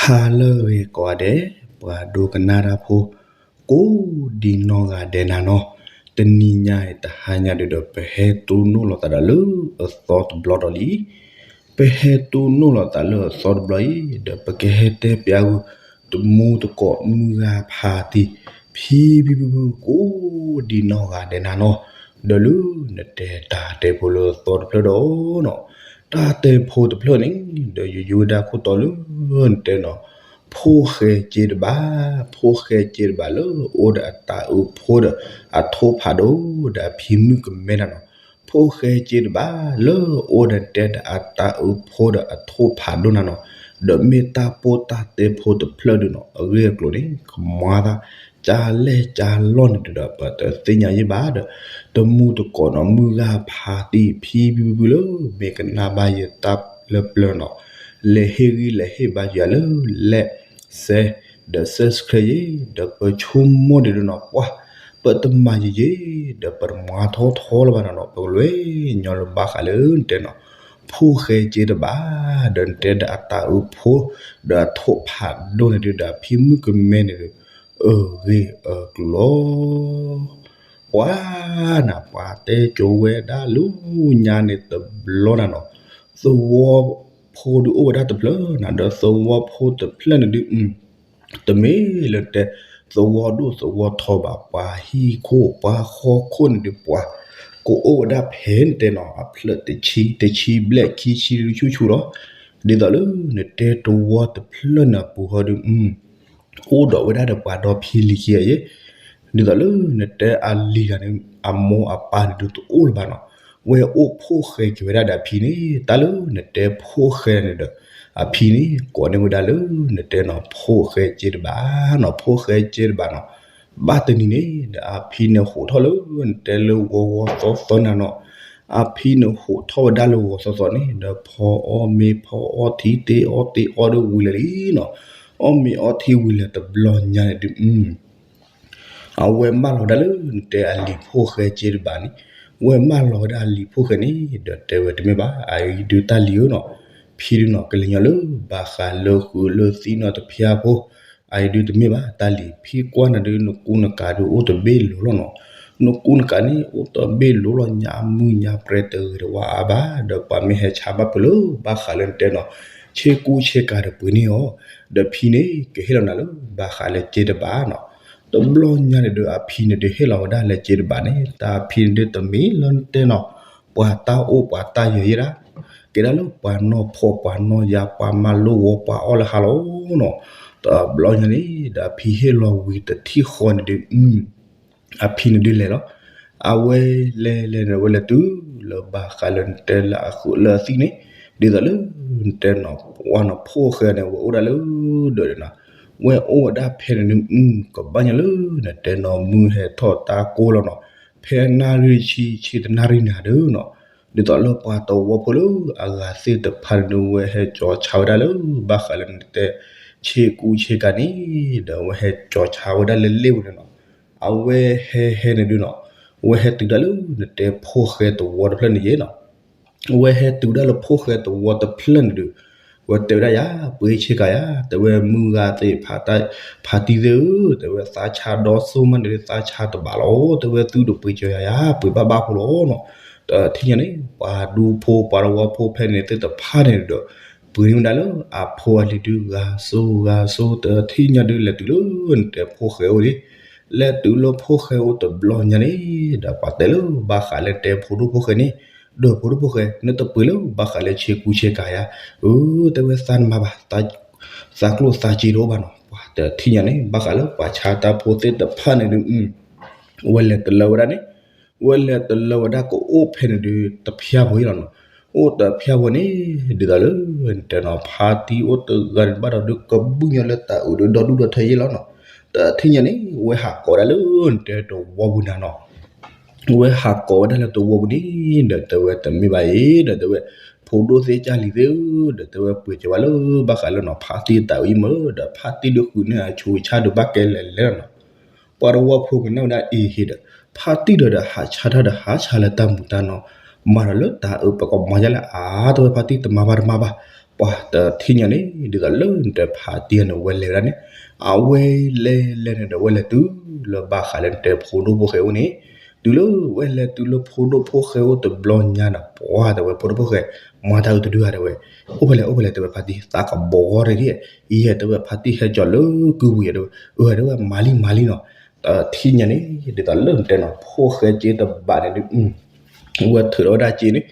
ဟါလၢအဂ့ၤကိးဂၤဒဲး, ပှၤဒိကနၣ်တၢ်ဖိ ကိးဒံနီၢ်ဂၤဒဲးနၤနီၤ, တနံၤညါအံၤတဟါညါဒုဒီး ပဟဲတိၢ်နီၣ်လီၤသးဒီးလၢအသီတဘျီဒီးလံ. ပဟဲတိၢ်နီၣ်လီၤသးလၢအသီတဘျီအံၤ ဒီးပကဟဲတဲပျးဂုာ် တမူတကိးမုၢ်ဂၤဖးတံၢ် ဖံဖံဖုဖု ကိးဒံနီၢ်ဂၤဒဲးနၤနီၤ, ဒီးလၢနတဲတၢ်တဲဖိလၢအသီတဖျၢၣ်ဒီးနီၤ, တၢ်တဲဖိတဖျၢၣ်န့ၣ် ဒီးယိယိဝဲဒၣ်ခိၣ်တီလၢနတဲနီၤ, ဖိၣ်ဃဲက့တဘၣ်, ဖိၣ်ဃဲက့တဘၣ်လၢအအိၣ်ဒီးအတၢ်အုးဖိဒီးအထိၣ်ဖးဒိၣ် ဒီးအဖံမုၣ်ကမဲနၤနီၤ, ဖိၣ်ဃဲက့တဘၣ်လၢအအိၣ်ဒီးတဲဒီးအတၢ်အုးဖိဒီးအထိၣ်ဖးဒိၣ်နၤနီၤ, ဒီးမ့ၢ်တၢ်ပိၢ်တၢ်တဲဖိတဖျၢၣ်ဒုနီၤ, အဂ့ၢ်အကျိၤန့ၣ် ကမၤသး ကၢ်လဲၢ်ကၢ်လီၢ်န့ၣ်ဒုဒီး ပတသ့ၣ်ညါယံၣ်ဘၣ်ဒီး တမူတကိးနီၤ မုၢ်ဂၤဖးတံၢ် ဖံဖံဖုဖုလၢ မ့ၢ်ကနၣ်ဘၣ်ယတၢ်လၢပျၢၤနီၤ, လဲၤဟ့ၣ်ဂံၢ်လဲၤဟ့ၣ်ဘါယၤလၢ like share ဒီး subscribe ယ့ၤ ဒီးပဆိကမိၣ်ဒံးဒုနီၤ ပှၤ ပတမၤယံာ်ယံာ် ဒီးပတမၤထီထီလၢၤဘၣ်နီၤနီၤ, ပကလဲၤညီလၢဘၣ်ဃးလၢနတဲနီၤ, ဖိၣ်ဃဲက့တဘၣ် ဒီးနတဲဒီးအတၢ်အုးဖိ ဒီးအထိၣ်ဖးဒိၣ်န့ၣ်ဒုဒီးအဖံမုၣ်ကမဲန့ၣ်ဒု အဂ့ၢ်အကျိၤလီၤ. ပှၤနၤ ပှၤတဲကၠိဝဲဒၣ်လၢညါန့ၣ်တဘျီနၤနီၤ, သဝီဖိဒုအိၣ်ဝဲဒၣ်တဖျၢၣ်နၤ, ဒီးသဝီဖိတဖျၢၣ်န့ၣ်ဒု တမ့ၢ်လၢတဲ သဝီဒိၣ်သဝီထီဘၣ်, ပှၤဟံၣ်ခိၣ်ပှၤဃီခိၣ်န့ၣ်ဒု ပှၤ ကအိၣ်ဝဲဒၣ်ဖဲနတဲနီၤ အဖျၢၣ်တဆံ တဆံဘျဲၣ် ခံဆံဒုဆူၣ်ဆူၣ်လီၤ. ဒ်သိးလၢနတဲသဝီတဖျၢၣ်န့ၣ်အပူၤဟီဒု အိၣ်ဒီးဝဲဒၣ်ဒီးပှၤဒီဖံလံၤခံဂၤယ့ၤ, ဒ်သိးလၢနတဲအလံၤတဂၤန့ၣ် အမိၢ်အပၢ်န့ၣ်ဒုတအိၣ်လၢၤဘၣ်နီၤ, ဝဲအိၣ်ဖိၣ်ဃဲက့ၤဝဲဒၣ်ဒီးအဖံန့ၣ်, တၢ်လၢနတဲဖိၣ်ဃဲန့ၣ်ဒီး အဖံန့ၣ် ကိးန့ၢ်ဝဲဒၣ်လၢနတဲနီၤ ဖိၣ်ဃဲက့တဘၣ်နီၤ, ဖိၣ်ဃဲက့တဘၣ်နီၤ, ဘၣ်တနံၤန့ၣ်ဒီးအဖံန့ၣ်ဟိးထီၣ်လၢနတဲလၢဂီၤဂီၤသီသီနၤနီၤ, အဖံန့ၣ်ဟိးထီၣ်ဝဲဒၣ်လၢဂီၤသီသီန့ၣ် ဒီးဖီအီၣ်မ့ၤဖီအီထံ တ့အီၣ်တ့အီဒီးဝံၤလၢာ်လံနီၤ, အီၣ်မ့ၤအီထံဝံၤလၢာ်တဘျီညါန့ၣ်ဒု အဝဲမၢလီၤဝဲဒၣ်လၢနတဲအလံၤဖိၣ်ဃဲက့တဘၣ်န့ၣ်, ဝဲမၢလီၤဝဲဒၣ်အလံၤဖိၣ်ဃဲန့ၣ် ဒီးတဲဝဲတမ့ၢ်ဘၣ်, အအံၤဒုတၢ်လံၤဧၢနီၤ, ဖံဒုနီၤ ကလဲၤညီလၢဘၣ်ဃးလၢဃုာ်လၢသံနီၤတဖျၢၣ်ဖိ, အအံၤဒုတမ့ၢ်ဘၣ်တၢ်လံၤ, ဖံကွၢ်နၤဒုနကူနကၤဒုအိၣ်တဘ့ၣ်လိၤလီၤနီၤ, နကူနကၤန့ၣ် အိၣ်တဘ့ၣ်လိၤလီၤညါမုၢ်ညါပြဲတဂ့ၤတဝါအါဘၣ်, ဒီးပှၤမ့ၢ်ဟဲဆါဘၣ်ဖုးလၢဘၣ်ဃးလၢနတဲနီၤ, ဆ့ကူဆ့ကၤဒီးပှ့ၤန့ၢ်အီၤ, ဒီးဖံန့ၣ် ကဟ့ၣ်လီၤနၤလၢဘၣ်ဃးလၢက့တဘၣ်နီၤ, တဘျီညါန့ၣ်ဒုးအဖံန့ၣ်ဒုးဟ့ၣ်လီၤဝဲဒၣ်လၢက့တဘၣ်န့ၣ်, တၢ်အဖံန့ၣ်ဒုးတမ့ၢ်လၢနတဲနီၤ, ပှၤတၢ်အိၣ်ပှၤတၢ်ယၢၤယဲဒၣ်, ကဲဒၣ်လၢပှၤနီၢ်ဖီၣ်ပှၤနီၢ်ယါ ပှၤမၤလိဝီၤပှၤအီၣ်လၢဟါလီၤနီၤ, တဘျီညါန့ၣ်ဒီးအဖံဟ့ၣ်လီၤဝံၤတထံၣ်ဃီန့ၣ်ဒုး အဖံန့ၣ်ဒုးလဲၤလီၤ, အဝဲလဲၤလဲၤန့ၣ် အဝဲလဲၤတုၤလၢဘၣ်ဃးလၢနတဲလၢအဃုာ်လၢအသံန့ၣ်, ဒ်သိးလၢနတဲနီၤ ပှၤနီၤဖိၣ်ဃဲန့ၣ် ဝဲအိၣ်ဒၣ်လၢဒီးနီၤ, ဝဲအိၣ်ဝဲဒၣ်ဖဲန့ၣ်ဒုး ကဘၣ်ညီလၢနတဲနီၤမုၢ်ဟဲထီၣ်တၢ်ကိၢ်လီၤနီၤ, ဖဲနၣ်ရံၣ်ဆံဆံတနၣ်ရံၣ်န့ၣ်ဒုးနီၤ, ဒ်သိးလၢပှၤသဝီဖိလၢအဂၤသ့ၣ်တဖၣ်န့ၣ်ဒုး ဝဲဟဲကၠီၤဆါဝဲဒၣ်လၢ ဘၣ်ဃးလၢနတဲ ဆ့ကူဆ့ကၤန့ၣ်, ဒီးဝဲဟဲကၠီၤဆါဝဲဒၣ်လၢလ့ၣ်ပူၤန့ၣ်နီၤ, အဝဲဟဲဟဲန့ၣ်ဒုးနီၤ, ဝဲဟဲတုၤဒၣ်လၢနတဲဖိၣ်ဃဲသဝီတဖျၢၣ်န့ၣ်ယဲနီၤ, ဝဲဟဲတုၤဒၣ်လၢဖိၣ်ဃဲသဝီတဖျၢၣ်န့ၣ်ဒုး, ဝဲတဲဝဲဒၣ်ယၤ ပှ့ၤဆ့ကၤယၤ, တဲဝဲမုၢ်ဂၤသ့ၣ် ဖါတံၢ်သ့ၣ်ဧၢ, တဲဝဲသးဆါဒီစိမးန့ၣ်ဒုး သးဆါတဘၣ်လီၤ, တဲဝဲသုတပှ့ၤကၠီၤယၤယၤ ပှ့ၤဘၣ်ဘၣ်ဖိလီၤနီၤ, တထံၣ်ညါန့ၣ် ပှၤဒူဖိပှၤသဝီဖိဖဲန့ၣ်သ့ၣ်တဖၣ်န့ၣ်ဒီး ပှ့ၤန့ၢ်ဝဲဒၣ်လၢအဖိအလံၤဒုး ဂၤစိဂၤစိ တထံၣ်ညါဒုး လဲၤတုၤလၢနတဲဖိၣ်ဃဲအိၣ်လံ, လဲၤတုၤလၢဖိၣ်ဃဲအိၣ်တဘျီညါန့ၣ်, ဒီးပှၤတဲလၢဘၣ်ဃးလၢနတဲဖိဒိၣ်ဖိၣ်ဃဲန့ၣ်, ဒီးဖိဒိၣ်ဖိၣ်ဃဲ နတပှ့ၤလၢဘၣ်ဃးလၢဆ့ကူဆ့ကၤယၤ, အၢ တဲဝဲသးနမၤဘၣ်, သးကျိၣ်သးစ့တအိၣ်ဘၣ်နီၤ, ပှၤတထံၣ်ညါန့ၣ် ဘၣ်ဃးလၢပှၤဆါတၢ်ဖိသ့ၣ်တဖၣ်န့ၣ်ဒုး ဝဲလဲၤတလၢဝဲဒၣ်န့ၣ်, ဝဲလဲၤတလၢဝဲဒၣ်ကအိၣ်ဖဲန့ၣ်ဒုး တဖျၢၣ်ဖိအံၤလီၤနီၤ, အိၣ်တဖျၢၣ်ဖိန့ၣ် ဒ်သိးလၢ နတဲနီၤ ဖါတံၢ်အိၣ်တဂၤန့ၣ်ဘၣ်ဒီးဒုးကဘုၣ်ညီလၢတၢ်အုးဒုးဒီဒူၣ်ဒီထၢယဲလီၤနီၤ, တထံၣ်ညါန့ၣ် ဝဲဟးကိးဝဲဒၣ်လၢနတဲသဝီပူၤနၤနီၤ ဝဲဟးကိးဝဲဒၣ်လၢသဝီပူၤန့ၣ် ဒီးတဲဝဲတမ့ၢ်ဘၣ်အံၤ ဒီးတဲဝဲ ဖိဒိၣ်သ့ၣ်ကၢ်လံၤသ့ၣ်ဧၢ, ဒီးတဲဝဲပှ့ၤကၠီၤဝဲလၢဘၣ်ဃးလၢနီၤ ဖါတံၢ်တၢ်အုးအံၤမ့ၢ် ဒီးဖါတံၢ်ဒုးဃုာ်န့ၢ်အဆိအဆၣ်ဒုးဘၣ်ကဲလဲၣ်လဲၣ်လီၤနီၤ, ပှၤသဝီဖိကနၣ်ဝဲဒၣ်အံၤဟ့ဒီး ဖါတံၢ်ဒီးဒီးဟးဆါတၢ်ဒီးဟးဆါလၢတၢ်မူၤတၢ်နီၤ, မၤဒီးလၢတၢ်အုးပကမၤယါလၢအါ တဲဝဲဖါတံၢ်တမၤဘၣ်တမၤဘၣ်, ပှၤတထံၣ်ညါန့ၣ် ဒ်သိးလၢနတဲဖါတံၢ်န့ၣ် ဝဲလဲၤဝဲဒၣ်န့ၣ်, အဝဲလဲၤလဲၤန့ၣ်ဒီး ဝဲလဲၤတုၤလၢဘၣ်ဃးလၢနတဲဖိဒိၣ်ဖိၣ်ဃဲအိၣ်န့ၣ်, တုၤလၢဝဲလဲၤတုၤလၢဖိဒိၣ်ဖိၣ်ဃဲအိၣ်တဘျီညါဒီး ပှၤတဲဝဲ ဖိဒိၣ်ဖိၣ်ဃဲ မၤတၢ်အုးတဒုဧါ တဲဝဲ, အိၣ်ဖဲလဲၣ် အိၣ်ဖဲလဲၣ် တဲဝဲ ဖါတံၢ် သးကဘီတဒ်, အံၤ တဲဝဲ ဖါတံၢ်ဟဲကၠီၤလၢကုၢ်ပူၤယဲ တဲဝဲ, အၢ တဲဝဲ မၤလံ မၤလံနီၤ, တထံၣ်ညါန့ၣ် ဒ်သိးလၢနတဲနီၤ ဖိၣ်ဃဲစ့တဘးန့ၣ်ဒုး ဝဲထုးထီၣ်ဝဲဒၣ်စ့န့ၣ်,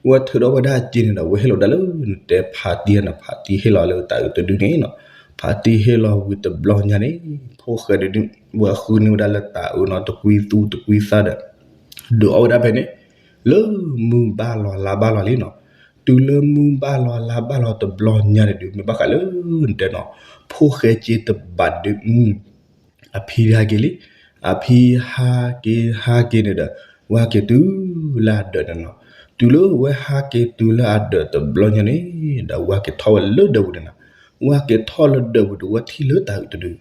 ဝဲထုးထီၣ်ဝဲဒၣ်စ့န့ၣ်ဒီး ဝဲဟ့ၣ်လီၤဝဲဒၣ်လၢနတဲဖါတံၢ်န့ၣ်, ဖါတံၢ်ဟ့ၣ်လီၤလၢတၢ်အုးတဒုန့ၣ်နီၤ, ဖါတံၢ်ဟ့ၣ်လီၤဝံၤတဘျီညါန့ၣ် ဖိၣ်ဃဲဒုး ဝဲဃုန့ၢ်ဝဲဒၣ်လၢတၢ်အုးနီၤ တကွံသူတကွံသၣ်ဒီး ဒုးအီၣ်ဝဲဒၣ်ဖဲန့ၣ် လၢမုၢ်ဘၣ်လီၤလါဘၣ်လီၤလံနီၤ, တုၤလၢမုၢ်ဘၣ်လီၤလါဘၣ်လီၤတဘျီညါန့ၣ်ဒုး မ့ၢ်ဘၣ်ဃးလၢနတဲနီၤ ဖိၣ်ဃဲစ့တဘးဒုး အဖံဟးက့ၤလံ, အဖံဟးက့ၤဟးက့ၤန့ၣ်ဒီး ဝဲဟးက့ၤတုၤလၢအဒၢးန့ၣ်နီၤ, တုၤလၢဝဲဟးက့ၤတုၤလၢအဒၢးတဘျီညါန့ၣ် ဒီးဝဲဟးက့ၤထီၣ်ဝဲလၢဒၢးပူၤန့ၣ်နီၤ, ဝဲဟးက့ၤထီၣ်လၢဒၢးပူၤဒီး ဝဲထံၣ်လၢတၢ်အုးတဒု,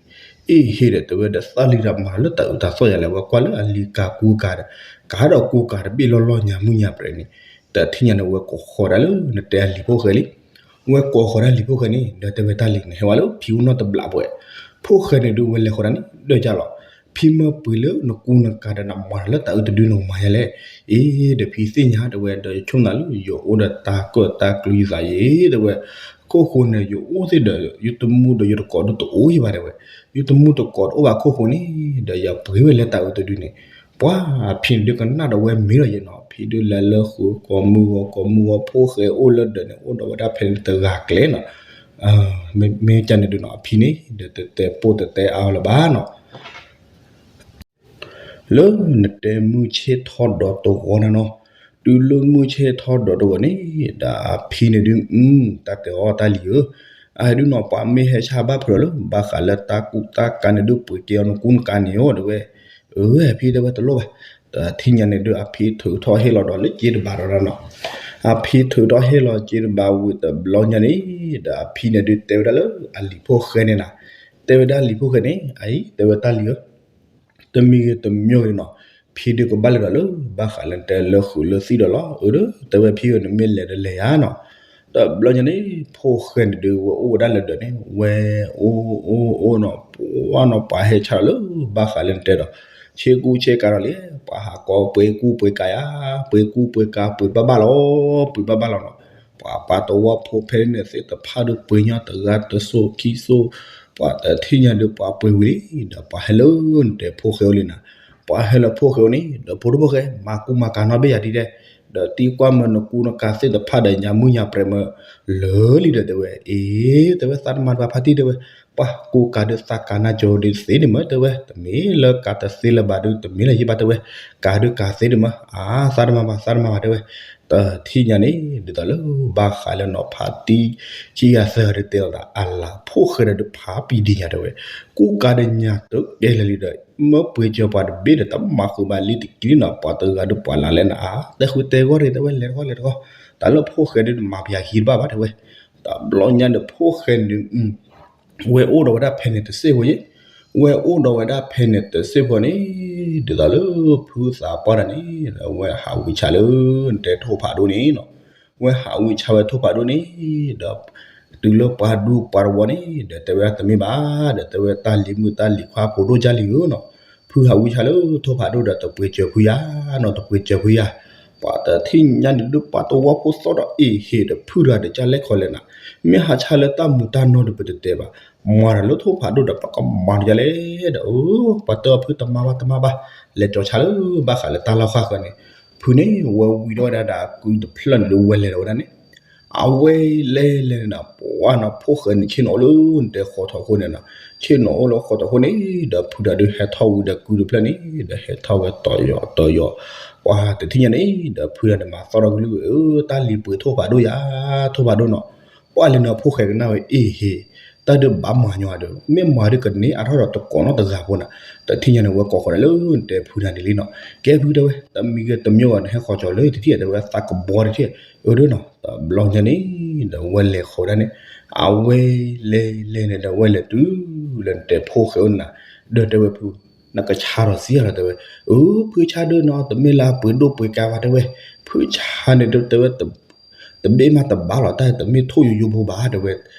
အ့ၣ် ဟ့ၣ်ဒီး တဲဝဲဒီး သးလံဒီးမၤလၢတၢ်အုးတၢ်သီၣ်ယၤလဲၣ်, ဝဲကွၢ်လၢအလံၤကၤကူကၤဒီး ကၤဒီးကူကၤတဘ့ၣ်လီၢ်လီၢ်ညါမုၢ်ညါပြဲးန့ၣ်, တထံၣ်ညါန့ၣ် ဝဲကိးဃီၤဒၣ်လၢနတဲအလံၤဖိၣ်ဃဲလံ ဝဲကိးဃီၤဒၣ်လံၤဖိၣ်ဃဲန့ၣ် ဒီးတဲဝဲတၢ်လံၤန့ၣ် ဟဲဝဲလၢဖံအိၣ်နီတဘျီပှဲၤ, ဖိၣ်ဃဲန့ၣ်ဒုး ဝဲလဲၤဃီၤဒၣ်န့ၣ် ဒီးယၤလီၤ, ဖံမၢပှ့ၤလၢနကူနကၤဒီး နမၤတၢ်လၢတၢ်အုးတဒုန့ၣ် မၤယၤလဲၣ်, အ့ၣ် ဒီးဖံသ့ၣ်ညါ တဲဝဲ ဒီးယဆိကမိၣ်လၢ ယအိၣ်ဒီးတၢ်ကၢၣ်တၢ်ကျူယသးယဲ တဲဝဲ, ခိၣ်ဃိန့ၣ် ယအိၣ်သ့ၣ်ဒီး ယတမူဒီးယတကိးဒုးတအိၣ်ယဘၣ် တဲဝဲ, ယတမူတကိးတအိၣ်ဘၣ်ခိၣ်ဃိန့ၣ် ဒီးယပှ့ၤဝဲလၢတၢ်အုးတဒုန့ၣ်, ပှၤဖံန့ၣ်ဒုးကနၣ်ဒီးဝဲမ့ၢ်ဒီးယနီၤ, ဖံဒုးလဲၤလၢဃုာ်ကိးမုၢ်ဂီၤကိးမုၢ်ဂီၤ ဖိၣ်ဃဲအိၣ်လၢဒၢးန့ၣ် အိၣ်ဒီးဝဲဒၣ်ဖဲန့ၣ်တဂၤကျဲနီၤ, မ့ၢ်ကန့ၣ်ဒုးနီၤ အဖံန့ၣ် ဒီးတတဲပိၢ်တတဲအါလၢၤဘၣ်နီၤ လၢနတဲမုၢ်ဆ့ၣ်ထီၣ်ဒီးတဂီၤန့ၣ်နီၤ, တုၤလၢမုၢ်ဆ့ၣ်ထီၣ်ဒီးတဂီၤန့ၣ် ဒီးအဖံန့ၣ်ဒုး တၢ်တဲအီၤတၢ်လံၤဧၢ, အဒုးနီၤ ပှၤမ့ၢ်ဟဲဆါဘၣ်ဖုးလၢ ဘၣ်ဃးလၢတၢ်ကူတၢ်ကၤန့ၣ်ဒုး ပှ့ၤက့ၤအီၤနကူနကၤန့ၣ်ဧိၤ တဲဝဲ, အၢ ဖံတဲဝဲတလိၣ်ဘၣ်, ဒီးထံၣ်ညါန့ၣ်ဒုး အဖံထုးထီၣ်ဟ့ၣ်လီၤဒီးလၢစ့တဘးဒီးနီၤ, အဖံထုးထီၣ်ဟ့ၣ်လီၤစ့တဘးဝံၤတဘျီညါန့ၣ် ဒီးအဖံန့ၣ်ဒုးတဲဝဲဒၣ်လၢအလံၤဖိၣ်ဃဲန့ၣ်နီၤ, တဲဝဲဒၣ်လံၤဖိၣ်ဃဲန့ၣ် အအံၤ တဲဝဲတၢ်လံၤဧၢ တမံၤဂ့ၤတမံၤဂ့ၤနီၤ, ဖံဒုးကဘၣ်လဲၤဒီးလၢ ဘၣ်ဃးလၢတဲလၢဃုာ်လၢသံဒီးလီၤ, အၢ တဲဝဲဖံဧၢ နမ့ၢ်လဲၤဒီးလဲၤယၤနီၤ, တဘျီညါန့ၣ် ဖိၣ်ဃဲန့ၣ်ဒုး ဝဲအိၣ်ဝဲဒၣ်လၢဒၢးန့ၣ် ဝဲအိၣ်အိၣ်အိၣ်နီၤ, ပှၤနီၤ ပှၤဟဲဆါလီၤလၢ ဘၣ်ဃးလၢနတဲဒီး ဆ့ကူဆ့ကၤဒီးလံ, ပှၤဟးကိးပှ့ၤကူပှ့ၤကၤယၤ, ပှ့ၤကူပှ့ၤကၤ ပှ့ၤဘၣ်ဘၣ်လီၤ, ပှ့ၤဘၣ်ဘၣ်လီၤနီၤ, ပှၤပှၤတဝီဖိဖဲန့ၣ်သ့ၣ်တဖၣ်ဒုးပှ့ၤညီတဂၤတစိၢ်ခံစိၢ်, ပှၤတထံၣ်ညါဒုး ပှၤပှ့ၤဝံၤလံ, ဒီးပှၤဟဲလၢနတဲဖိၣ်ဃဲအိၣ်လံနီၤ, ပှၤဟဲလၢဖိၣ်ဃဲအိၣ်န့ၣ် ဒီးဖိဒိၣ်ဖိၣ်ဃဲ မၤကူမၤကၤနီတဘ့ၣ်ယၤဒ်လဲၣ်, ဒီးသံကွၢ်မၢနကူနကၤသ့ၣ်တဖၣ်ဒီးညါမုၢ်ညါပြဲးမၢ လၢာ်လံဒီးတဲဝဲ, အ့ တဲဝဲသးတမၤတဘၣ်ဖါတံၢ်တဲဝဲ, ပှၤကူကၤဒုးသးကၤနၢ်ကၠိဒုးသ့န့ၣ်မၢတဲဝဲ, တမ့ၢ်လၢကၤတသ့လၢၤဘၣ်ဒုး တမ့ၢ်လၢၤယံၤဘၣ်တဲဝဲ, ကၤဒုးကၤသ့ဒုးမၢ, အါ သးတမၤဘၣ် သးတမၤဘၣ်တဲဝဲ, တထံၣ်ညါန့ၣ် ဒ်သိးလၢဘၣ်ဃးလၢနီၤဖါတံၢ် ခံဂၤသၢဂၤဒုးတဲလီၤသး အလၤဖိၣ်ဃဲဒီးဒုးဖးပံၤဒံးညါတဲဝဲ, ကူကၤဒီးညါတကဲလၢာ်လံဒီး မၢပှ့ၤစၢၤပှၤတဘ့ၣ်ဒီး တမၤဃုာ်ဘၣ်လံတကံၢ်နီၤ, ပှၤတဂၤဒုးပှၤလၢလဲၣ်နၤ အါ တဲဃုာ်တဲဂီၢ်ဒံးတဲဝဲ လဲၤတဂီၢ်လဲၤတဂီၢ်, တၢ်လၢဖိၣ်ဃဲဒုးတမၤပယၤဟံးတဘၣ်ဘၣ်တဲဝဲ, တဘျီညါဒီးဖိၣ်ဃဲန့ၣ်ဒုး ဝဲအိၣ်ဒီးဝဲဒၣ်ဖဲန့ၣ်တစ့ၢ်ဖိယဲ, ဝဲအိၣ်ဒီးဝဲဒၣ်ဖဲန့ၣ်တစ့ၢ်ဖိန့ၣ် ဒ်သိးလၢဖုသးပှၢ်တၢ်န့ၣ် ဝဲဟးဝံဆါလၢ နတဲထိၣ်ဖးဒိၣ်န့ၣ်နီၤ, ဝဲဟးဝံဆါဝဲထိၣ်ဖးဒိၣ်န့ၣ် ဒီး တုၤလၢပှၤဒူပှၤတဝီန့ၣ် ဒီးတဲဝဲဒၣ်တမ့ၢ်ဘၣ် ဒီးတဲဝဲတၢ်လံၤမုၣ်တၢ်လံၤခွါဖိဒိၣ်ကၢ်လံၤဧၢနီၤ, ဖုဟးဝံဆါလၢထိၣ်ဖးဒိၣ်ဒီးတပှ့ၤစၢၤဖုယၤနီၤ တပှ့ၤစၢၤဖုယၤ, ပှၤတထံၣ်ညါန့ၣ်ဒုးပှၤတဝီဖိသီၣ်ဒီးအ့ၣ်ဟ့ၣ်ဒီးဖုတဂၤဒီး ကၢ်လဲၣ်ခီလဲၣ်နၤ, မ့ၢ်ဟးဆါလၢတၢ်မူၤတၢ်နီၤဒီးပတတဲဘၣ်, မၤဒီးလၢထိၣ်ဖးဒိၣ်ဒီးပကမၤတကၢ်လဲၣ်ဒီး အၢ ပှၤတဲအီၤဖုတမၤဘၣ်တမၤဘၣ်, လဲၤကၠီၤဆါလၢဘၣ်ဃးလၢတၢ်လီၢ်ဃၣ်ဃၢၤန့ၣ်, ဖုန့ၣ် ဝဲဝံၤဒီးဝဲဒၣ်ဒီးအကုတဖျၢၣ်န့ၣ်ဒုးဝဲလဲၤဒီးဝဲဒၣ်န့ၣ် အဝဲလဲၤလဲၤန့ၣ်ဒီး ပှၤနီၤဖိၣ်ဃဲန့ၣ် ဆ့ၣ်နီၤအိၣ်လၢနတဲဃီထီၣ်ခိၣ်န့ၣ်နီၤ, ဆ့ၣ်နီၤအိၣ်လၢဃီထီၣ်ခိၣ်န့ၣ် ဒီးဖုတဂၤဒုးဟဲထီၣ်ဝံၤဒီးကုတဖျၢၣ်န့ၣ် ဒီးဟဲထီၣ်ဝဲတီၤယီၤတီၤယီၤ, ပှၤတထံၣ်ညါန့ၣ် ဒီးဖုတဂၤန့ၣ်မၤသီၣ်ထီၣ်ကလုၢ် အၢ တၢ်လံၤပှ့ၤထိၣ်ဖးဒိၣ်ယၤ ထိၣ်ဖးဒိၣ်နီၤ, ပှၤလဲၤန့ၣ်ဖိၣ်ဃဲကနၣ်ဝဲအ့ၣ်ဟ့ၣ်, တၢ်ဒုးဘၣ်မၤညီဒီး မ့ၢ်မၤဒုးကန့ၢ်အါထီၣ်ဒီးတကိးနီတဂၤဖိနီၤ, တထံၣ်ညါန့ၣ် ဝဲကိးဃီၤဒီးလၢနတဲဖုတဂၤန့ၣ်လံနီၤ, ကဲဖုတဲဝဲ တမံၤဂ့ၤတမံၤဂ့ၤန့ၣ် ဟဲဃီၤကၠီၤလၢတထံၣ်တဲဝဲသးကဘီတထံၣ်, အၢဒုးနီၤ, တဘျီညါန့ၣ် ဒီးဝဲလဲၤဃီၤဝဲဒၣ်န့ၣ်, အဝဲလဲၤလဲၤန့ၣ်ဒီး ဝဲလဲၤတုၤလၢနတဲဖိၣ်ဃဲအိၣ်နၤ, ဒီးတဲဝဲဖု နကဆါဒီးစံးလီၤတဲဝဲ, အၢ ဖုဆါဒုးနီၤ တမ့ၢ်လၢအပှ့ၤဒိၣ်ပှ့ၤကၤဘၣ်တဲဝဲ, ဖုဆါန့ၣ်ဒုးတဲဝဲ တဘ့ၣ်မးတဘၣ်လီၤ, တၢ်တမ့ၢ်ထိၣ်ယိယိဖိဘၣ် တဲဝဲ,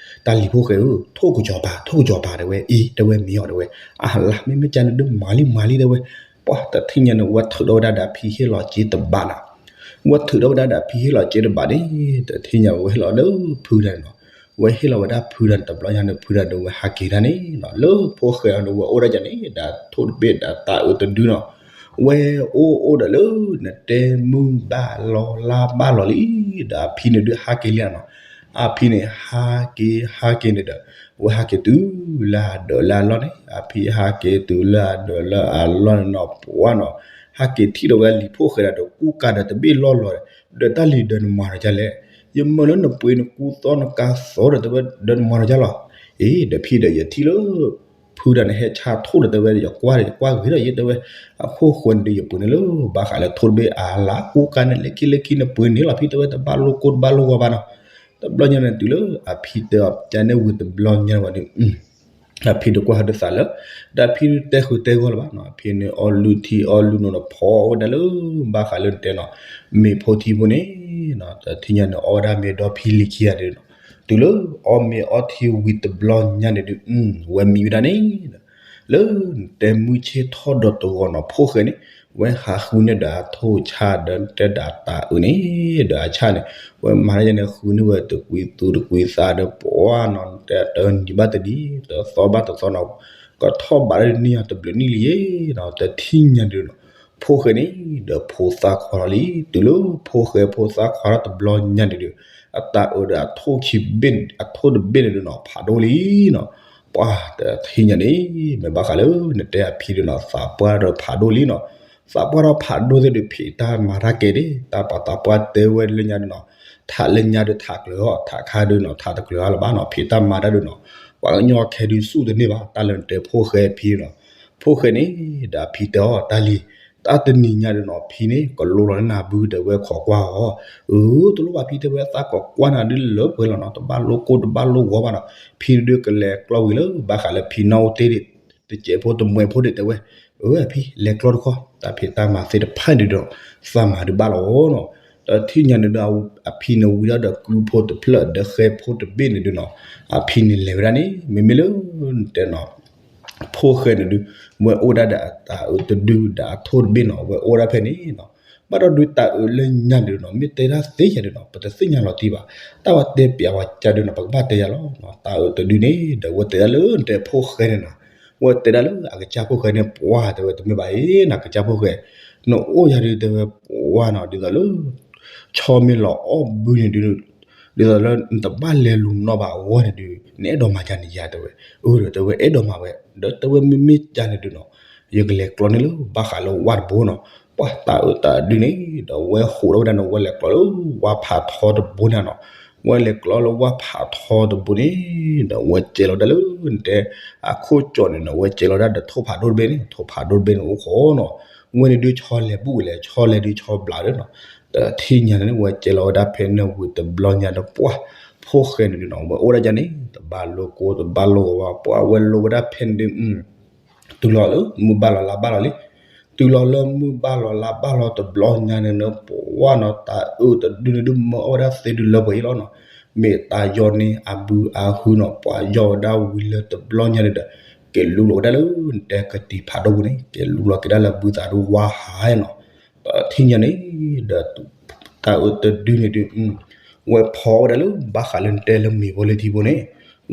တၢ်လံၤဖိၣ်ဃဲဧၢ, ထိၣ်ကစီၤပၤ ထိၣ်ကစီၤပၤ တဲဝဲ, အ့ တဲဝဲမ့ၢ်အီၤ တဲဝဲ, အလါ မ့မ့ၢ်ကန့ၣ်ဒုးမၤလံမၤလံ တဲဝဲ, ပှၤတထံၣ်ညါန့ၣ် ဝဲထုးထီၣ်ဝဲဒၣ်ဒီးအဖံဟ့ၣ်လီၤစ့တဘးနၤ, ဝဲထုးထီၣ်ဝဲဒၣ်ဒီးအဖံဟ့ၣ်လီၤစ့တဘးန့ၣ် တထံၣ်ညါဝဲဟ့ၣ်လီၤလၢဖုတၢ်န့ၣ်နီၤ, ဝဲဟ့ၣ်လီၤဝဲဒၣ်ဖုတၢ်န့ၣ် တဘျီညါန့ၣ် ဖုတၢ်န့ၣ်ဝဲဟးက့ၤတၢ်န့ၣ်နီၤ, လၢဖိၣ်ဃဲအီၤန့ၣ် ဝဲအိၣ်ဒၣ်ကန့ၣ် ဒီးထိၣ်တဘ့ၣ်ဒီးတၢ်အုးတဒုနီၤ, ဝဲအိၣ်အိၣ်ဒီးလၢ နတဲမုၢ်ဘၣ်လီၤလါဘၣ်လီၤလံ, ဒီးအဖံန့ၣ်ဒုးဟးက့ၤလံနီၤ, အဖံန့ၣ်ဟးက့ၤဟးက့ၤန့ၣ်ဒီး ဝဲဟးက့ၤတုၤလၢအဒၢးလၢအလီၢ်န့ၣ်, အဖံဟးက့ၤတုၤလၢအဒၢးလၢအလီၢ်န့ၣ်နီၤ ပှၤနီၤ, ဟးက့ၤထံၣ်ဒီးဝဲလံၤဖိၣ်ဃဲဒီး ကူကၤဒီးတဘ့ၣ်လီၢ်လီၤ, ဒီးတၢ်လံၤဒီးနမၤဒီးဒ်လဲၣ်, ယမၢလၢနပှ့ၤနကူသီနကၤသီဒီး တဲဝဲဒီးနမၤဒီးဒ်လဲၣ်, အ့ ဒီးဖံဒီးယထံၣ်လၢ ဖုတၢ်န့ၣ်ဟဲဆါထိၣ်ဒီး တဲဝဲယကွၢ်ဒီး ယကွၢ်ဂ့ၤဒီးယ တဲဝဲ, အခိၣ်ဃဲန့ၣ်ဒီး ယပှ့ၤန့ၢ်လၢဘၣ်ဃးလၢထိၣ်တဘ့ၣ်အလါ ကူကၤန့ၣ် လၢခံလၢခံန့ၣ်ပှ့ၤန့ၢ်လီၤ ဖံ တဲဝဲ, တဘၣ်လိၣ်ကိၢ်တဘၣ်လိၣ်ဂီၤဘၣ်နီၤ, တဘျီညါန့ၣ်တုၤလၢအဖံတဲအီၤ ကန့ၣ်ဝံၤတဘျီညါဝဲဒီး အဖံတကွၢ်ဟဲဒုးသးလၢ, ဒီးအဖံတဲဃုာ်တဲဂီၢ်လၢၤဘၣ်နီၤ, အဖံန့ၣ်အီၣ်လုၢ်ထံအီၣ်လုၢ်နိဒီးဖီအီၣ်ဝဲဒၣ်လၢ ဘၣ်ဃးလၢနတဲနီၤ, မ့ၤဖိထံဖိန့ၣ်, တထံၣ်ညါန့ၣ် အီၣ်ဝဲဒၣ်မ့ၤဒီဖံလံၤခံဂၤဒီးနီၤ, တုၤလၢအီၣ်မ့ၤအီထံဝံၤတဘျီညါန့ၣ်ဒုး, ဝဲမံဝဲဒၣ်န့ၣ် လၢနတဲမုၢ်ဆ့ၣ်ထီၣ်ဒီးတဂီၤနီၤ ဖိၣ်ဃဲန့ၣ်, ဝဲဟးဃုန့ၢ်ဒီးအထိၣ်ဆၣ်ဒီးတဲဒီးတၢ်အုးန့ၣ်, ဒီးအဆၣ်န့ၣ်, ဝဲမၤတၢ်ယဲန့ၣ် ဃုန့ၢ်ဝဲတကွံသူတကွံသးဒီးပှၤနီၤ တဲတနံၤဘၣ်တနံၤ တသီဘၣ်တသီနီၤ, ကထီၣ်ဘးဒၣ်န့ၢ်အီၤတဘျုးနံၣ်လံယဲနီၤ, တထံၣ်ညါဒုးနီၤ, ဖိၣ်ဃဲန့ၣ် ဒီးဖိသၣ်ခွါလီၤလံ, တုၤလၢဖိၣ်ဃဲဖိသၣ်ခွါထီၣ်တဘျီညါန့ၣ်ဒုး, အတၢ်အုးဒီးအထိၣ်ခံဘ့ၣ် အထိၣ်တဘ့ၣ်န့ၣ်ဒုးနီၤ ဖးဒိၣ်လံနီၤ, ပှၤတထံၣ်ညါန့ၣ်, မ့ၢ်ဘၣ်ဃးလၢနတဲအဖံဒုးနီၤ သးပှၢ်ဒီးဖးဒိၣ်လံနီၤ, သးပှၢ်ထီၣ်ဖးဒိၣ်သ့ၣ်ဒုး ဖံးတၢ်မၤတၢ်ကဲဒၣ် တၢ်ပှၤသးပှၢ်တဲဝဲလၢညါဒုးနီၤ, ထးလၢညါဒုးထးကျၢၤအီၤ ထးခါဒုးနီၤ ထးတကျၢၤအီၤလၢၤဘၣ်နီၤ ဖံးတၢ်မၤတၢ်ဒုးနီၤ, ပှၤကညီခဲဒုးစူၢ်တန့ၢ်ဘၣ် တၢ်လၢနတဲဖိၣ်ဃဲအဖံနီၤ, ဖိၣ်ဃဲန့ၣ် ဒီးအဖံတဲအီၤ တၢ်လံၤ, တၢ်တနံၤညါဒုးနီၤ ဖံန့ၣ် ကလိလီၤလၢနၤဘု တဲဝဲခိးကွၢ်အီၤ, အၢ တလိၣ်ဘၣ်ဖံ တဲဝဲ သးကိးကွၢ်နၤဒုးလၢပှဲၤလီၤနီၤ တဘၣ်လိၣ်ကိၢ်တဘၣ်လိၣ်ဂီၤဘၣ်နီၤ, ဖံဒုးကလဲၤကျီဝံၤလၢ ဘၣ်ဃးလၢဖံနီၣ်အိၣ်တ့ၢ်ဒံး တစဲးဖိတမှဲးဖိဒံး တဲဝဲ, အၢ အဖံ လဲၤကျီတခီ တၢ်ဖံးတၢ်မၤသ့ၣ်တဖၣ်န့ၣ်ဒီး သးမၤဒုးဘၣ်လီၤနီၤ, တထံၣ်ညါန့ၣ်ဒီး အဖံန့ၣ်ဝံၤဒီးကုဖိတဖျၢၣ်ဒီးဃဲဖိတဘ့ၣ်န့ၣ်ဒုးနီၤ, အဖံန့ၣ်လဲၤဝဲဒၣ်န့ၣ် မ့မ့ၢ်လၢ တဲနီၤ ဖိၣ်ဃဲန့ၣ်ဒုး ဝဲအိၣ်ဒၣ်ဒီးအတၢ်အုးတဒုဒီးအထိၣ်တဘ့ၣ်နီၤ ဝဲအိၣ်ဒၣ်ဖဲန့ၣ်နီၤ, ဘၣ်ဒီးဒုးတၢ်အုးလၢညါန့ၣ်နီၤ မ့ၢ်တဲဒၣ်သ့ယၤဒုးနီၤ ပတသ့ၣ်ညါလီၤတံၢ်ဘၣ်, တၢ်ဝဲတဲပျးဝဲကါဒုးနီၤ ပကဘၣ်တဲယၤလီၤ, တၢ်အုးတဒုန့ၣ် ဒီးဝဲတဲဒၣ်လၢနတဲဖိၣ်ဃဲန့ၣ်နီၤ, ဝဲတဲဒၣ်လၢအကစၢ်ဖိၣ်ဃဲန့ၣ် ပှၤတဲဝဲတမ့ၢ်ဘၣ်အံၤနီၤ ကစၢ်ဖိၣ်ဃဲ နအိၣ်ယၤဒုးတဲဝဲပှၤနီၤ ဒ်သိးလၢ ဆီမ့ၢ်လီၤအီၣ်ဘုန့ၣ်ဒုး ဒ်သိးလၢနတဘၣ်လဲၤလူၤနီၣ်ဘၣ်အဂီၢ်န့ၣ်ဒုး နအဲၣ်ဒိးမၤကန့ၣ်ယၤတဲဝဲ, အၢ ဒီးတဲဝဲအဲၣ်ဒိးမၤဝဲ, ဒီးတဲဝဲမ့မ့ၢ်ကန့ၣ်ဒုးနီၤ, ယကလဲၤကျီန့ၢ်လၢဘၣ်ဃးလၢဝၣ်တဘိနီၤ, ပှၤတၢ်အုးတဒုန့ၣ် ဒီးဝဲဟူးထီၣ်ဝဲဒၣ်န့ၣ် ဝဲလဲၤကျီလၢဝၣ်ဖးထီတဘိန့ၣ်နီၤ, ဝဲလဲၤကျီလၢဝၣ်ဖးထီတဘိန့ၣ် ဒီးဝဲကဲလီၤဒၣ်လၢနတဲ အခိၣ်ကၠီၣ်န့ၣ်နီၤ ဝဲကဲလီၤဒၣ်ဒီးထိၣ်ဖးဒိၣ်တဘ့ၣ်န့ၣ် ထိၣ်ဖးဒိၣ်တဘ့ၣ်န့ၣ်အိၣ်ဃီနီၤ, ဝဲန့ၣ်ဒုးဆီလဲၤဘူၣ်ဝဲလဲၣ် ဆီလဲၤဒုးဆီဘျးဒၣ်နီၤ, တထံၣ်ညါန့ၣ် ဝဲကဲလီၤဝဲဒၣ်ဖဲန့ၣ်ဝံၤတဘျီညါဒီးပှၤ ဖိၣ်ဃဲန့ၣ်ဒုးနီၤ ဝဲအိၣ်ဒၣ်ယၤန့ၣ် တဘၣ်လိၣ်ကိၢ်တဘၣ်လိၣ်ဂီၤဘၣ် ပှၤဝဲလိၣ်ဝဲဒၣ်ဖဲန့ၣ်ဒုး တုၤလီၤလၢမုၢ်ဘၣ်လီၤလါဘၣ်လီၤလံ, တုၤလီၤလၢမုၢ်ဘၣ်လီၤလါဘၣ်လီၤတဘျီညါန့ၣ်နီၤ ပှၤနီၤ တၢ်အုးတဒုန့ၣ်ဒုးမၢအီၣ်ဝဲဒၣ်သ့ဒုးလၢပှဲၤအံၤလီၤနီၤ, မ့ၢ်တၢ်ယီၢ်န့ၢ်အဘုအဟုနီၤ ပှၤယီၢ်ဝဲဒၣ်ဝံၤလၢတဘျီညါန့ၣ်ဒီး က့ၤလူလီၤဝဲဒၣ်လၢနတဲကတံၤဖးဒိၣ်ပူၤန့ၣ် က့ၤလူလီၤက့ၤဒၣ်လၢဘုသးဒုးဝါဟးနီၤ, တထံၣ်ညါန့ၣ် ဒီး တၢ်အုးတဒုန့ၣ်ဒုး ဝဲဖီအီၣ်ဝဲဒၣ်လၢဘၣ်ဃးလၢနတဲလၢမ့ၤဖိလၢထံဖိန့ၣ်,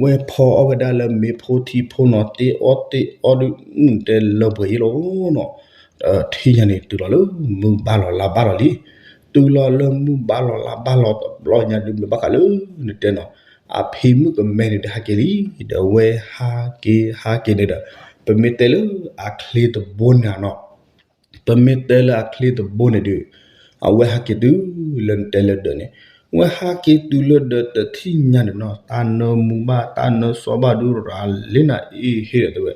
ဝဲဖီအီၣ်ဝဲဒၣ်လၢမ့ၤဖိထံဖိနီၤ တ့အီၣ်တ့အီၣ်ဒုး တဲလၢပှဲၤအံၤလီၤနီၤ, တထံၣ်ညါန့ၣ် တုၤလီၤလၢမုၢ်ဘၣ်လီၤလါဘၣ်လီၤလံ, တုၤလီၤလၢမုၢ်ဘၣ်လီၤလါဘၣ်လီၤတဘျီညါဒုး မ့ၢ်ဘၣ်ဃးလၢနတဲနီၤ, အဖံမုၣ်ကမဲန့ၣ်ဒုးဟဲက့ၤလံ, ဒီးဝဲဟးက့ၤဟးက့ၤန့ၣ်ဒီး ပမ့ၢ်တဲလၢအချ့တဘိန့ၣ်နီၤ ပမ့ၢ်တဲလၢအချ့တဘိန့ၣ်ဒုး အဝဲဟးက့ၤတုၤလၢနတဲလၢဒၢးန့ၣ်, ဝဲဟးက့ၤတုၤလၢဒၢးတထံၣ်ညါန့ၣ်နီၤ တၢ်နၢမူဘၣ် တၢ်နၢစီဘၣ်ဒုးရၤလံနၤအ့ဟ့ဒီးတဲဝဲ,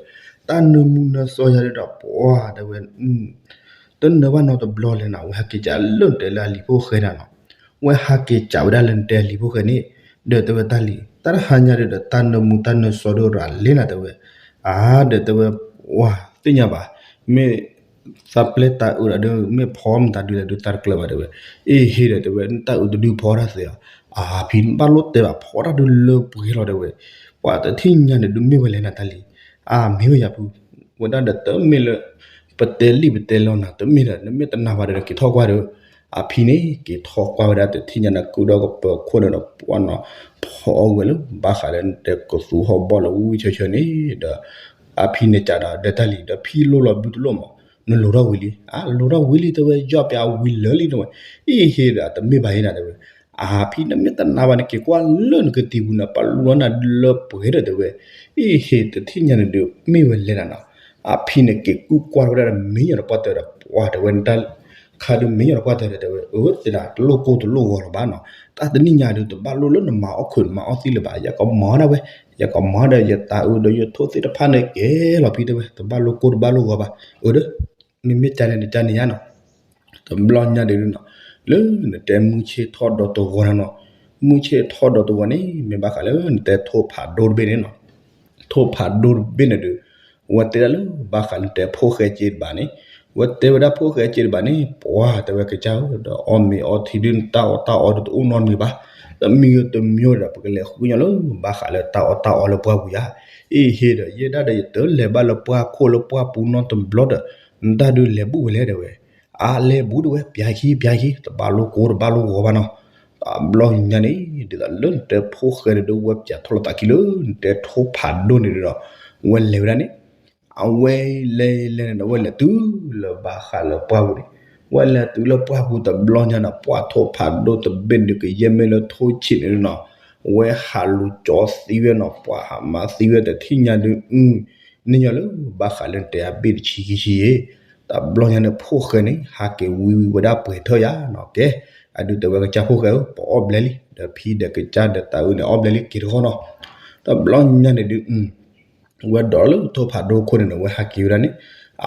တၢ်နၢမူနၢစီယၤဒုးဒီးပှၤတဲဝဲ တနၢဘၣ်နီတဘျီလဲၣ်နၤ ဝဲဟးက့ၤကးလၢနတဲလၢအလံၤဖိၣ်ဃဲန့ၣ်နီၤ, ဝဲဟးက့ၤကးဝဲဒၣ်လၢနတဲအလံၤဖိၣ်ဃဲန့ၣ်, ဒီးတဲဝဲတၢ်လံၤ တၢ်တဟါညါဒုးဒီးတၢ်နၢမူတၢ်နၢစီဒုးရၤလံနၤတဲဝဲ, အါ ဒီးတဲဝဲ ဝါ သ့ၣ်ညါဘၣ်, မ့ၢ်သးပျဲတၢ်အုးဒီး မ့ၢ်ဖီမတၤဒုးလဲၣ်ဒုးတၢ်တကျၢၤဘၣ်တဲဝဲ, အ့ဟ့ဒီးတဲဝဲ တၢ်အုးတဒုဖီတၢ်သ့ဧါ, အဖံန့ၣ်ဘၣ်လိၣ်တဲဘၣ် ဖီတၢ်ဒုးလၢပှဲၤလီၤတဲဝဲ, ပှၤတထံၣ်ညါန့ၣ်ဒုး မ့ၢ်ဝဲလဲၣ်နၤတၢ်လံ, အမ့ၢ်ဝဲယၤဖု, ဝဲဒၣ်ဒီးတမ့ၢ်လၢ ပတဲလံာ်ပတဲလီၤနၤတမ့ၢ်ဒီး နမ့ၢ်တနာ်ဘၣ်ဒီး က့ၤထီၣ်ကွၢ်ဒီး, အဖံန့ၣ် က့ၤထီၣ်ကွၢ်ဝဲဒၣ်တထံၣ်ညါန့ၣ် ကုၣ်ဒီးကပၢၤခိၣ်န့ၣ်ဒီး ပှၤနီၤ ဖီအီၣ်ဝဲလၢ ဘၣ်ဃးလၢနတဲကသူဟီၣ်ဘီၣ်လၢဝံၣ်ဝံၣ်ဆၢဆၢန့ၣ်ဒီး အဖံန့ၣ်ကးဒီး ဒီးတၢ်လံာ်ဒီး ဖံလိၣ်လီၤဘုတလိၣ်မး, နလိၤထီၣ်ဝံၤလံ, အလိၤထီၣ်ဝံၤလံတဲဝဲ ယီၢ်ပၠးဝံၤလၢာ်လံတဲဝဲ, အ့ဟ့ဒီး တမ့ၢ်ဘၣ်အံၤနၤတဲဝဲ, အဖံနမ့ၢ်တနာ်ဘၣ်န့ၣ် က့ၤကွၢ်လၢနကသံၣ်ပူၤန့ၣ် ပာ်လူလီၤနၤလၢပှဲၤဒီးတဲဝဲ, အ့ဟ့တထံၣ်ညါန့ၣ်ဒုး မ့ၢ်ဝဲလဲၣ်နၤနီၤ, အဖံန့ၣ်က့ၤကူၣ်ကွၢ်ဝဲဒၣ်ဒီး မ့ၢ်ညီဒီးပှၢ်တဲဒီး ပှၢ်တဲဝဲနတၢ် ခါဒုးမ့ၢ်ညီဒီးပှၢ်တဲဒီးတဲဝဲ အၢ သ့ဒၣ်တလိၣ်ကိၢ်တလိၣ်ဂီၤလၢၤဘၣ်နီၤ, တၢ်တနံၣ်ညါဒုး တဘၣ်လိၣ်လၢနမၤအီၣ်ခုးနမၤအီၣ်သံလၢၤဘၣ်, ယကမၤဒၣ်ဝဲ, ယကမၤဒီးယတၢ်အုးဒီးယထိၣ်သ့ၣ်တဖၣ်န့ၣ်ကဲလီၤဖံတဲဝဲ, တဘၣ်လိၣ်ကိၢ်တဘၣ်လိၣ်ဂီၤဘၣ်, အၢဒီး နမ့ၢ်ကန့ၣ်နကန့ၣ်ယါနီၤ တဘျီညါဒုးနီၤ, လၢနတဲမုၢ်ဆ့ၣ်ထီၣ်ဒီးတဂီၤနၤနီၤ, မုၢ်ဆ့ၣ်ထီၣ်ဒီးတဂီၤန့ၣ် မ့ၢ်ဘၣ်ဃးလၢနတဲထိၣ်ဖးဒိၣ်တဘ့ၣ်န့ၣ်နီၤ, ထိၣ်ဖးဒိၣ်တဘ့ၣ်န့ၣ်ဒုး, ဝဲတဲဒၣ်လၢဘၣ်ဃးလၢနတဲဖိၣ်ဃဲက့တဘၣ်န့ၣ်, ဝဲတဲဝဲဒၣ်ဖိၣ်ဃဲက့တဘၣ်န့ၣ် ပှၤတဲဝဲကစၢ်ဧၢ ဒီးအီၣ်မ့ၤအီထံဒုး တၢ်အီၣ်တၢ်အီဒုးတအိၣ်နီတမံၤဘၣ်, တမံၤတမံၤဒီး ပကလဲၤဃုညီလၢ ဘၣ်ဃးလၢတၢ်အီၣ်တၢ်အီလၢပှၢ်ပူၤယါ, အ့ဟ့ဒီး ယဲဒၣ်ဒီးယတလဲၤဘၣ်လၢပှၢ်ခိၣ်လၢပှၢ်ပူၤနီတဘျီဒီး နတၢ်ဒုးလဲၤဘူးဝဲလဲၣ်တဲဝဲ, အါလဲၤဘူးတဲဝဲ ပၠးခံ ပၠးခံ တဘၣ်လိၣ်ကိၢ်တဘၣ်လိၣ်ဂီၤဘၣ်နီၤ, တဘျီညါန့ၣ် ဒ်သိးလၢနတဲဖိၣ်ဃဲန့ၣ်ဒုး ဝဲပၠးထီၣ်လီၤသးခံလၢ နတဲထိၣ်ဖးဒိၣ်န့ၣ်ဒုးဒီး ဝဲလဲၤဝဲဒၣ်န့ၣ်, အဝဲလဲၤလဲၤန့ၣ်ဒီး ဝဲလဲၤတုၤလၢဘၣ်ဃးလၢပှၢ်ပူၤန့ၣ်, ဝဲလဲၤတုၤလၢပှၢ်ပူၤတဘျီညါန့ၣ် ပှၢ်ထိၣ်ဖးဒိၣ်တဘ့ၣ်ဒုးကယဲၢ်မ့ၢ်လၢထိၣ်ဆံးန့ၣ်နီၤ, ဝဲဟးလူၤကၠီသံဝဲနီၤ, ပှၤဟးမၤသံဝဲတထံၣ်ညါဒုး အု န့ၣ်ညီလၢ ဘၣ်ဃးလၢနတဲအဘ့ၣ်တဆံခံဆံယဲ, တဘျီညါန့ၣ် ဖိၣ်ဃဲန့ၣ် ဟးက့ၤဝံဝံဝဲဒၣ်ပှဲၤထၢၣ်ယါနီၤ, ကဲ, အဒုးတဲဝဲကစၢ်ဖိၣ်ဃဲဧၢ ပအီၣ်ဘျဲလံ, ဒီးဖံဒီးကစၢ်ဒီးတၤအုးန့ၣ် အီၣ်ဘျဲလံက့ၤတဃီနီၤ, တဘျီညါန့ၣ်ဒုး ဝဲဒိးလၢထိၣ်ဖးဒိၣ်ခိၣ်န့ၣ်ဒီး ဝဲဟးက့ၤဝဲဒၣ်န့ၣ်,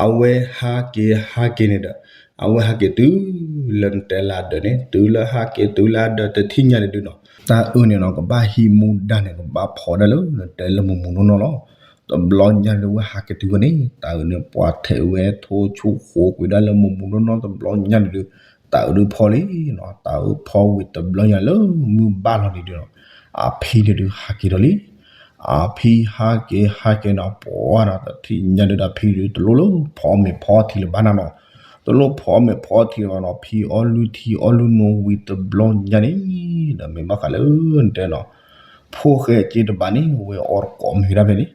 အဝဲဟးက့ၤဟးက့ၤန့ၣ်ဒီး အဝဲဟးက့ၤတုၤလၢနတဲလၢအဒၢးန့ၣ်, တုၤလၢဟးက့ၤတုၤလၢအဒၢးတထံၣ်ညါန့ၣ်ဒုးနီၤ, တၤအုးန့ၣ်နီၤ ကဘၣ်ဟံးမူဒါန့ၣ် ကဘၣ်ဖီဒၣ်လၢနတဲလၢမူမူနီၢ်နီၢ်လီၤ, တဘျီညါန့ၣ်ဒုး ဝဲဟးက့ၤတုၤဝဲန့ၣ် တၤအုးန့ၣ် ပှၤထဲးဝဲထိၣ်ဆူၣ်ဃိကွံာ်ဒၣ်လၢမူမူနီၢ်နီၢ်တဘျီညါန့ၣ်ဒုး, တၤအုးဒုးဖီလံနီၤ, တၤအုးဖီဝံၤတဘျီညါလၢမုၢ်ဘၣ်လီၤန့ၣ်ဒုးနီၤ, အဖံန့ၣ်ဒုးဟးက့ၤဒီးလံ အဖံဟးက့ၤဟးက့ၤနီၤ ပှၤနီၤ တထံၣ်ညါဒုးဒီး အဖံဒုးတလိၣ်လၢဖီအီၣ်မ့ၤဖီအီထံလၢၤဘၣ်နၤနီၤ, တလိၣ်ဖီအီၣ်မ့ၤဖီအီထံလၢၤဘၣ်နီၤ, ဖံအီၣ်လုၢ်ထံအီၣ်လုၢ်နိဝံၤတဘျီညါန့ၣ်, ဒီးမ့ၢ်ဘၣ်ဃးလၢနတဲနီၤ, ဖိၣ်ဃဲက့တဘၣ်န့ၣ် ဝဲအီတကိးမ့ၤဒၣ်ဖဲန့ၣ်,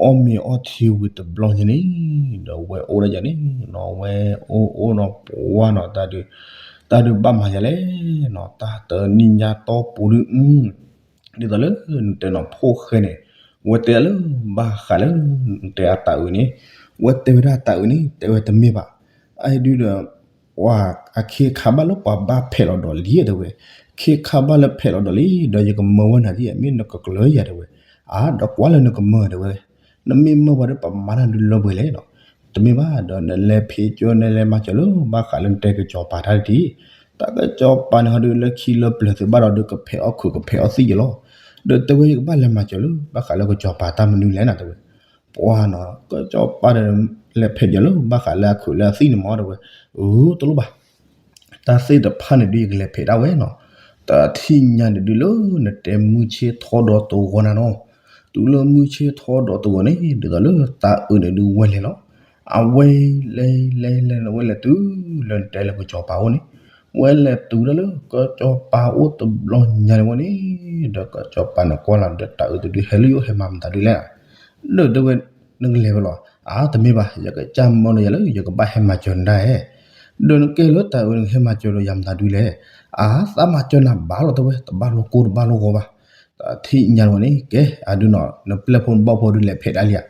အီၣ်မ့ၤအီထံဝံၤတဘျီညါန့ၣ်, ဒီးဝဲအိၣ်ဒၣ်ယၤန့ၣ်နီၤ, ဝဲအိၣ်အိၣ်နီၤ ပှၤနီၤ တၢ်ဒုး, တၢ်ဒုးဘၣ်မၤယၤလဲၣ်နီၤ, တၢ်တနံၣ်ညါတီပူၤဒုး ဒ်သိးလၢနတဲနီၤ ဖိၣ်ဃဲန့ၣ်, ဝဲတဲလၢ ဘၣ်ဃးလၢ နတဲအတၤအုးန့ၣ်, ဝဲတဲဝဲဒၣ်အတၤအုးန့ၣ် တဲဝဲတမ့ၢ်ဘၣ်, အအံၤဒုးဒီး ပှၤအခ့အခါဘၣ်လၢပှၤဘၣ်ဖဲးလီၤဒီးလံတဲဝဲ, ခ့ခါဘၣ်လၢဖဲးလီၤဒီးလံ ဒီးယကမၢဝဲနၤဒ်အမ့ၢ်နကကျၢၤယၤတဲဝဲ, အါ ဒီးကွၢ်လၢနကမၢတဲဝဲ, နမ့ၢ်မၢပှၤဒီး ပမၤတၢ်ဒုးလၢပှဲၤလဲၣ်နီၤ, တမ့ၢ်ဘၣ်ဒီး နလဲၤဖံးကၠိ နလဲၤမၤစၢၤလၢ ဘၣ်ဃးလၢနတဲကစီၤပၤတၢ်တထံၣ်, တၢ်ကစီၤပၤန့ၣ်ဟီဒုး လၢခံလၢပျၢၤသုးဘၣ်ဒီးဒုး ကဖဲးအီၣ်ခုးကဖဲးအီၣ်သံၣ်ယလီၤ, ဒီးတဲဝဲယကဘၣ်လဲၤမၤစၢၤလၢ ဘၣ်ဃးလၢကစီၤပၤတၢ်မနုၤလဲၣ်နၤတဲဝဲ, ပှၤနီၤ ကစီၤပၤဒီး လဲၤဖဲးကၠီၤလၢ ဘၣ်ဃးလၢအခုးလၢအသံၣ်န့ၣ်မးတဲဝဲ, အၢ တလိၣ်ဘၣ် တၢ်သ့ၣ်တဖၣ်န့ၣ်ဒုး ယကလဲၤဖဲးဒၣ်ဝဲနီၤ, တထံၣ်ညါန့ၣ်ဒုးလၢနတဲမုၢ်ဆ့ၣ်ထီၣ်ဒီးတဂီၤနၤနီၤ, တုၤလၢမုၢ်ဆ့ၣ်ထီၣ်ဒီးတဂီၤန့ၣ် ဒ်သိးလၢတၤအုးန့ၣ်ဒုးဝဲလဲၤလီၤ, အဝဲလဲၤလဲၤလဲၤန့ၣ် ဝဲလဲၤတုၤလၢနတဲလၢကစီၤပၤအိၣ်န့ၣ်, ဝဲလဲၤတုၤဒၣ်လၢကစီၤပၤအိၣ်တဘျီညါန့ၣ်ဝဲန့ၣ်, ဒီးကစီၤပၤန့ၣ်ကွၢ်လီၤဒီးတၤအုးတဒု ဟဲလၢယအိၣ်ဟဲမၤမတၤဒုလဲၣ်, ဒီးတဲဝဲ နကလဲၤဝဲလီၤ, အါ တမ့ၢ်ဘၣ် ယကစၢ်မၢလီၤယၤလၢ ယကဘၣ်ဟဲမၤစၢၤနဒၣ်ဧါ, ဒီးနကဲလၢတၤအုးန့ၣ် နကဟဲမၤစၢၤဒီးယၤမတၤဒုလဲၣ်, အါ သးမၤစၢၤနၤဘၣ်လီၤတဲဝဲ တဘၣ်လိာ်ကိၢ်တဘၣ်လိာ်ဂီၤဘၣ်, တထံၣ်ညါန့ၣ်ဝဲန့ၣ် ကဲ အဒုနီၤ နပျဲၢ်ဖိနဘီၣ်ဖိဒုးလဲၤဖဲးဒၣ်လံဧါ,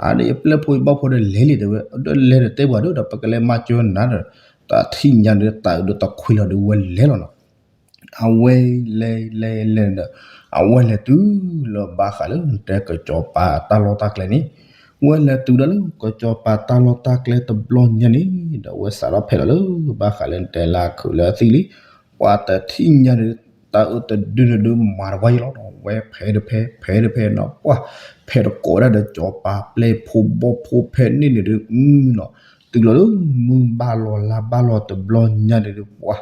အါ ဒီးယပျဲၢ်ဖိယဘီၣ်ဖိဒီးလဲၤလံတဲဝဲ ဒီးလဲၤဒီးတဲပှၤဒီး ဒီးပကလဲၤမၤစၢၤနၤဒီး, တထံၣ်ညါဒီးတၤအုးဒီးတခွံလီၤဒီးဝဲလဲၤလီၤနီၤ အဝဲလဲၤလဲၤလဲၤဒီး အဝဲလဲၤတုၤလၢဘၣ်ဃးလၢနတဲကစီၤပၤတၢ်လီၢ်တၢ်ကျဲန့ၣ်, ဝဲလဲၤတုၤဒၣ်လၢကစီၤပၤတၢ်လီၢ်တၢ်ကျဲတဘျီညါန့ၣ် ဒီးဝဲစးထီၣ်ဖဲးလီၤလၢ ဘၣ်ဃးလၢနတဲလၢအခုးလၢအသံၣ်လံ, ပှၤတထံၣ်ညါန့ၣ် တၤအုးတဒုန့ၣ်ဒုးမၤတဝါယလီၤနီၤ, ဝဲဖဲးတဖဲး ဖဲးတဖဲးနီၤ ပှၤ ဖဲးတကိးဒၣ်ဒီးကစီၤပၤပျဲၢ်ဖိဘီၣ်ဖိဖဲန့ၣ်န့ၣ်ဒုး အုနီၤ, တုၤလီၤလၢမုၢ်ဘၣ်လီၤလါဘၣ်လီၤတဘျီညါန့ၣ်ဒုး ပှၤ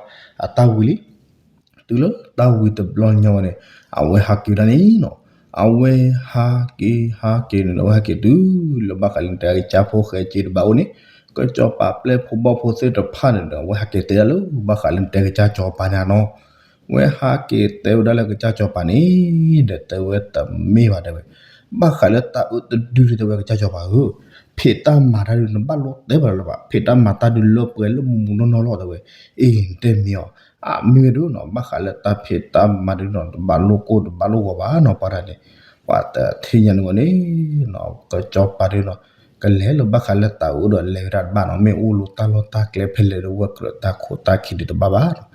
အတၢ်ဝံၤလံ တုၤလၢတၢ်ဝံၤတဘျီညါဝဲန့ၣ် အဝဲဟးက့ၤဝဲဒၣ်န့ၣ်နီၤ. အဝဲဟးက့ၤဟးက့ၤန့ၣ်ဒီး အဝဲဟဲက့ၤတုၤလၢဘၣ်ဃးလၢတဲကစၢ်ဖိၣ်ဃဲက့တဘးအိၣ်န့ၣ် ကစီၤပၤပျဲၢ်ဖိဘီၣ်ဖိသ့ၣ်တဖၣ်န့ၣ်ဒီး အဝဲဟးက့ၤတဲဒၣ်လၢဘၣ်ဃးလၢတဲကစၢ်စီၤပၤန့ၣ်နီၤ. ဝဲဟးက့ၤတဲဝဲဒၣ်လၢကစၢ်စီၤပၤန့ၣ် ဒီးတဲဝဲတမ့ၢ်ဘၣ်တဲဝဲ, ဘၣ်ဃးလၢတၢ်အၢတဒုဒ်တဲဝဲကစၢ်စီၤပၤဧၢ, ဖံးတၢ်မၤတၢ်ဒုးနဘၣ်လိၣ်တဲဘၣ်လၢၤဘၣ်, ဖံးတၢ်မၤတၢ်ဒုးလၢပှဲၤလၢမူမူနီၢ်နီၢ်လီၤတဲဝဲ, အ့ နတဲမ့ၢ်အီၤ, အမ့ၢ်ဝဲဒၣ်နီၤ ဘၣ်ဃးလၢတၢ်ဖံးတၢ်မၤဒုးနီၤ တဘၣ်လိၣ်ကိၢ်တဘၣ်လိၣ်ဂီၤဘၣ်နီၤ ပှၤတၢ်န့ၣ်, ပှၤတထံၣ်ညါန့ၣ်ဝဲန့ၣ် ကစီၤပၤဒုးနီၤ ကလဲၤလၢဘၣ်ဃးလၢတၢ်အၢဒီးလဲၤဝဲဒၣ်တဘၣ်နီၤ မ့ၢ်အိၣ်လိာ်တၢ်လီၢ်တၢ်ကျဲဖဲလဲၣ်ဒီးဝဲကြၢးတၢ်ခိၣ်တၢ်ခံဒုးတဘၣ်ဘၣ်နီၤ,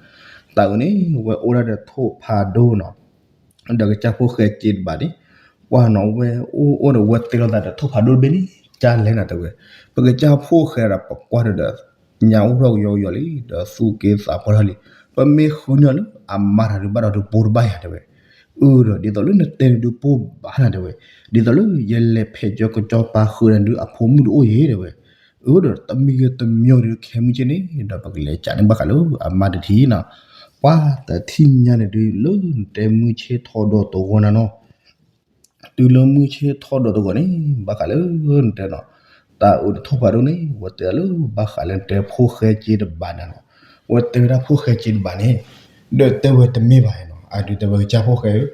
တၢ်အၢန့ၣ် ဝဲအိၣ်ဒၣ်ဒီးထိၣ်ဖးဒိၣ်နီၤ ဒီးကစၢ်ဖိၣ်ဃဲက့တဘးန့ၣ်, ပှၤနီၤဝဲအိၣ်အိၣ်ဒီးဝဲတ့လိာ်သးဒီးထိၣ်ဖးဒိၣ်တဘ့ၣ်န့ၣ် ကၢ်လဲၣ်နၤတဲဝဲ, ပကစၢ်ဖိၣ်ဃဲဒီးပကွၢ်ဒီး ညါအိၣ်ထီၣ်ကယီကယီလံ ဒီးသူၣ်က့သးပှၢ်ထီၣ်လံ, ပမ့ၢ်ဃုန့ၢ်လၢအမါတဂၤဒုးဘၣ်ဒီးဒုးပိၢ်တဘၣ်ယၤတဲဝဲ, အၢဒီးဒ်သိးလၢနတဲန့ၣ်ဒုးပိၢ်ဘၣ်နၤတဲဝဲ, ဒ်သိးလၢယလဲၤဖဲးကၠီကစီၤပၤဃုာ်ဒီးဒုးအဖိမုၣ်တအိၣ်ယဲတဲဝဲ, အၢဒီးတမံၤဂ့ၤတမံၤဂ့ၤဒုးခဲမုၢ်ဆ့ၣ်န့ၣ် ဒီးပကလဲၤကးန့ၢ်ဘၣ်ဃးလၢအမါတထံၣ်နီၤ, ပှၤတထံၣ်ညါန့ၣ်ဒုးလၢနတဲမုၢ်ဆ့ၣ်ထီၣ်ဒီးတဂီၤနၤနီၤ တုၤလၢမုၢ်ဆ့ၣ်ထီၣ်ဒီးတဂီၤန့ၣ် ဘၣ်ဃးလၢနတဲနီၤ, တၢ်အၢဒီးထိၣ်ဖးဒိၣ်န့ၣ် ဝဲတဲလၢဘၣ်ဃးလၢနတဲဖိၣ်ဃဲက့တဘးနၤနီၤ, ဝဲတဲဝဲဒၣ်ဖိၣ်ဃဲက့တဘးန့ၣ်, ဒီးတဲဝဲတမ့ၢ်ဘၣ်နီၤ အဒုးတဲဝဲကစၢ်ဖိၣ်ဃဲဧၢ,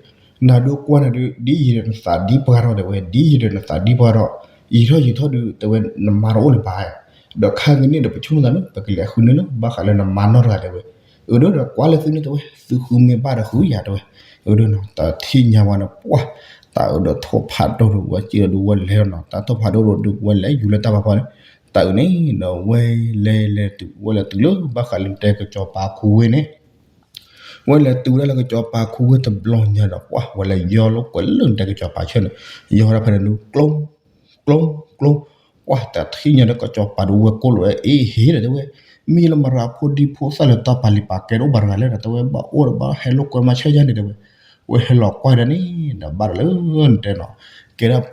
နၤဒုးကွၢ်နၤဒုး ဒ်ယံၤဒီးနသးဒ်ပှၢ်ထီၣ်တဲဝဲ ဒ်ယံၤဒီးနသးဒ်ပှၢ်ထီၣ်, ယံာ်ထီၣ်ယံာ်ထီၣ်ဒုးတဲဝဲနမါတအိၣ်လၢၤဘၣ် ဒီးခါကန့ၣ်ဒီးပဆိကမိၣ်သးလၢ ပကလဲၤဃုန့ၢ်လၢဘၣ်ဃးလၢနမါနီတဂၤတဲဝဲ, အၢဒီးကွၢ်လၢသုန့ၣ်တဲဝဲ သုဃုမ့ၢ်ဘၣ်ဒီးဃုယၤတဲဝဲ, အၢဒီးနီၤ တထံၣ်ညါဝဲန့ၣ် ပှၢ် တၢ်အၢဒီးထိၣ်ဖးဒိၣ်ဒီးဝဲစံၣ်ဒီးဒုးဝဲလဲၤလီၤနီၤ တၢ်ထိၣ်ဖးဒိၣ်ဒီးဒုးဝဲလဲၤယူၤလၢတၢ်ဖးဖီန့ၣ်, တၢ်အၢန့ၣ်ဒီးဝဲလဲၤလဲၤတုၤ ဝဲလဲၤတုၤလၢဘၣ်ဃးလၢတဲကစီၤပၤခူဝ့ၢ်န့ၣ် ဝဲလဲၤတုၤဝဲဒၣ်လၢကစီၤပၤခူဝ့ၢ်တဘျီညါဒီး ပှၢ် ဝဲလဲၤယီၤလၢကွဲးလၢနတဲကစီၤပၤဆၢန့ၣ်, ယီၤဝဲဒၣ်ဖဲန့ၣ်ဒုး ကျိ ကျိ ကျိ, ပှၢ်တထံၣ်ညါဒီးကစီၤပၤဒုးဝဲကိးလိာ်ဝဲ အ့ဟ့ၣ်ဒီးတဲဝဲ, မ့ၢ်လၢမရၤဖိဒံဖိသၣ်လၢတၢ်ပာ်လံၤပာ်ကဲတအိၣ်ဘၣ်တဂၤလဲၣ်ဒီး တဲဝဲဘၣ်အိၣ်ဒီးဘၣ်ဟဲလိာ်ကွဲမၤဆၢယါန့ၣ်တဲဝဲ, ဝဲဟဲလီၤကွၢ်ဒၣ်န့ၣ် ဒီးဘၣ်ဒီးလၢနတဲနီၤ, ကဲဒၣ်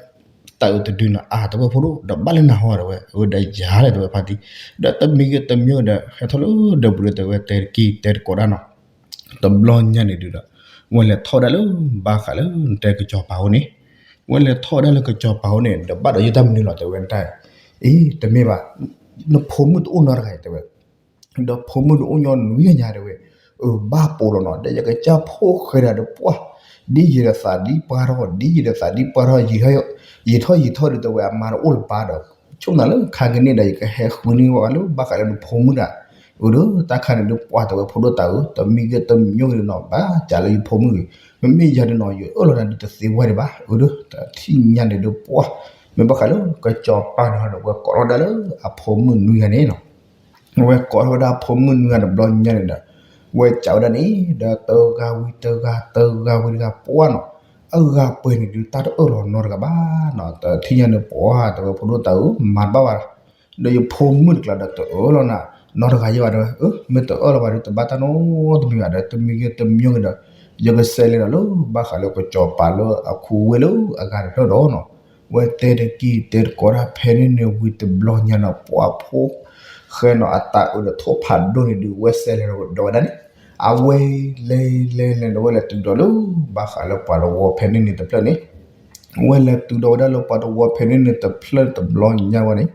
တၢ်အၢတဒုနီၤ အါတဲဝဲဖိဒိၣ် ဒီးဘၣ်လၢနၤဟီတဲဝဲ, အၢဒီးယၤလဲၣ်တဲဝဲဖါတံၢ်, ဒီးတမံၤဂ့ၤတမံၤဂ့ၤဒီး ဟဲထီၣ်လၢဒီပုၢ်ဒီဝဲၢ်တဲတကံၢ်တဲတကိးဒၣ်နီၤ, တဘျီညါန့ၣ်ဒုးဒီး ဝဲလဲၤထီၣ်ဝဲဒၣ်လၢဘၣ်ဃးလၢနတဲကစီၤပၤအအိၣ်န့ၣ်, ဝဲလဲၤထီၣ်ဝဲဒၣ်လၢကစီၤပၤအအိၣ်န့ၣ် ဒီးဘၣ်ဒီးယတၢ်မနုၤလီၤတဲဝဲတၢ်, အ့ တမ့ၢ်ဘၣ်, နဖိမုၣ်တအိၣ်နီတဂၤတဲဝဲ ဒီးဖိမုၣ်တအိၣ်ညီနွံဂၤညါတဲဝဲ, အၢ ဘၣ်ပိာ်လီၤနီၤ ဒီးယကစၢ်ဖိၣ်ဃဲဒၣ်ဒီးပှၢ်, ဒ်ယံၤဒီးသးဒ်ပှၢ်ထီၣ် ဒ်ယံၤဒီးသးဒ်ပှၢ်ထီၣ် ယံာ်ထီၣ်ယံာ်ထီၣ်ဒုးတဲဝဲအမါတအိၣ်လၢၤဘၣ်ဒီး, ဆိကမိၣ်လၢခါကန့ၣ်ဒီး ယကဟဲဃုန့ၢ်ဝဲလၢဘၣ်ဃးလၢနဖိမုၣ်ဒၣ်, အၢဒီးတၢ်ခါန့ၣ်ဒုးပှၢ်တဲဝဲဖိဒိၣ်တၢ်အၢ တမံၤဂ့ၤတမံၤဂ့ၤနီၤ ဘၣ်စးလၢယဖိမုၣ်ဂ့ၤ, မ့မ့ၢ်ယၤဒုးနီၤ ယအၢၣ်လီၤနၤဒုးတသ့ဝဲဒံးဘၣ်, အၢဒီးတထံၣ်ညါန့ၣ်ဒုးပှၢ်, မ့ၢ်ဘၣ်ဃးလၢကစီၤပၤန့ၣ်ဒီး ဝဲကိးထီၣ်ဝဲဒၣ်လၢအဖိမုၣ်နွံဂၤန့ၣ်နီၤ ဝဲကိးထီၣ်ဝဲဒၣ်အဖိမုၣ်နွံဂၤတဘျီညါန့ၣ်ဒီး, ဝဲစံးဝဲဒၣ်န့ၣ်ဒီး တဂၤဝံၤတဂၤ တဂၤဝံၤတဂၤပှၢ်နီၤ, အဂၤပှဲၤန့ၣ်ဒုးတၢ်တအၢၣ်လီၤနီတဂၤဘၣ်နီၤ, တထံၣ်ညါန့ၣ်ပှၢ်တဲဝဲဖိဒိၣ်တၢ်အၢ မၤတဘၣ်ဘၣ်, ဒီးယဖိမုၣ်တကျါဒီးတအၢၣ်လီၤနၤနီတဂၤယဲဘၣ်တဲဝဲ, အၢ မ့ၢ်တအၢၣ်လီၤဘၣ်ဒီး တဘၣ်တၢ်နီတမံၤဘၣ်ဒီး တမံၤဂ့ၤတမံၤဂ့ၤဒီး ယကစဲးလဲၤဒီးလၢဘၣ်ဃးလၢကစီၤပၤလၢအခူဝ့ၢ်လၢအဂၤတဖျၢၣ်ဒီးနီၤ, ဝဲတဲတကံၢ်တဲတကိးတၢ်ဖဲန့ၣ်န့ၣ်ဝံၤတဘျီညါနီၤ ပှၢ်ဖိၣ်ဃဲနီၤ အတၢ်အၢဒီးထိၣ်ဖးဒိၣ်န့ၣ်ဒုး ဝဲစဲးလဲၤဒီးဝဲဒၣ်န့ၣ်, အဝဲလဲၤလဲၤလဲၤဒီး ဝဲလဲၤတုၤဒီးလၢဘၣ်ဃးလၢပှၤတဝီဖဲန့ၣ်န့ၣ်တဖျၢၣ်န့ၣ်, ဝဲလဲၤတုၤဒီးဝဲဒၣ်လၢပှၤတဝီဖဲန့ၣ်န့ၣ်တဖျၢၣ်တဘျီညါဝဲန့ၣ်,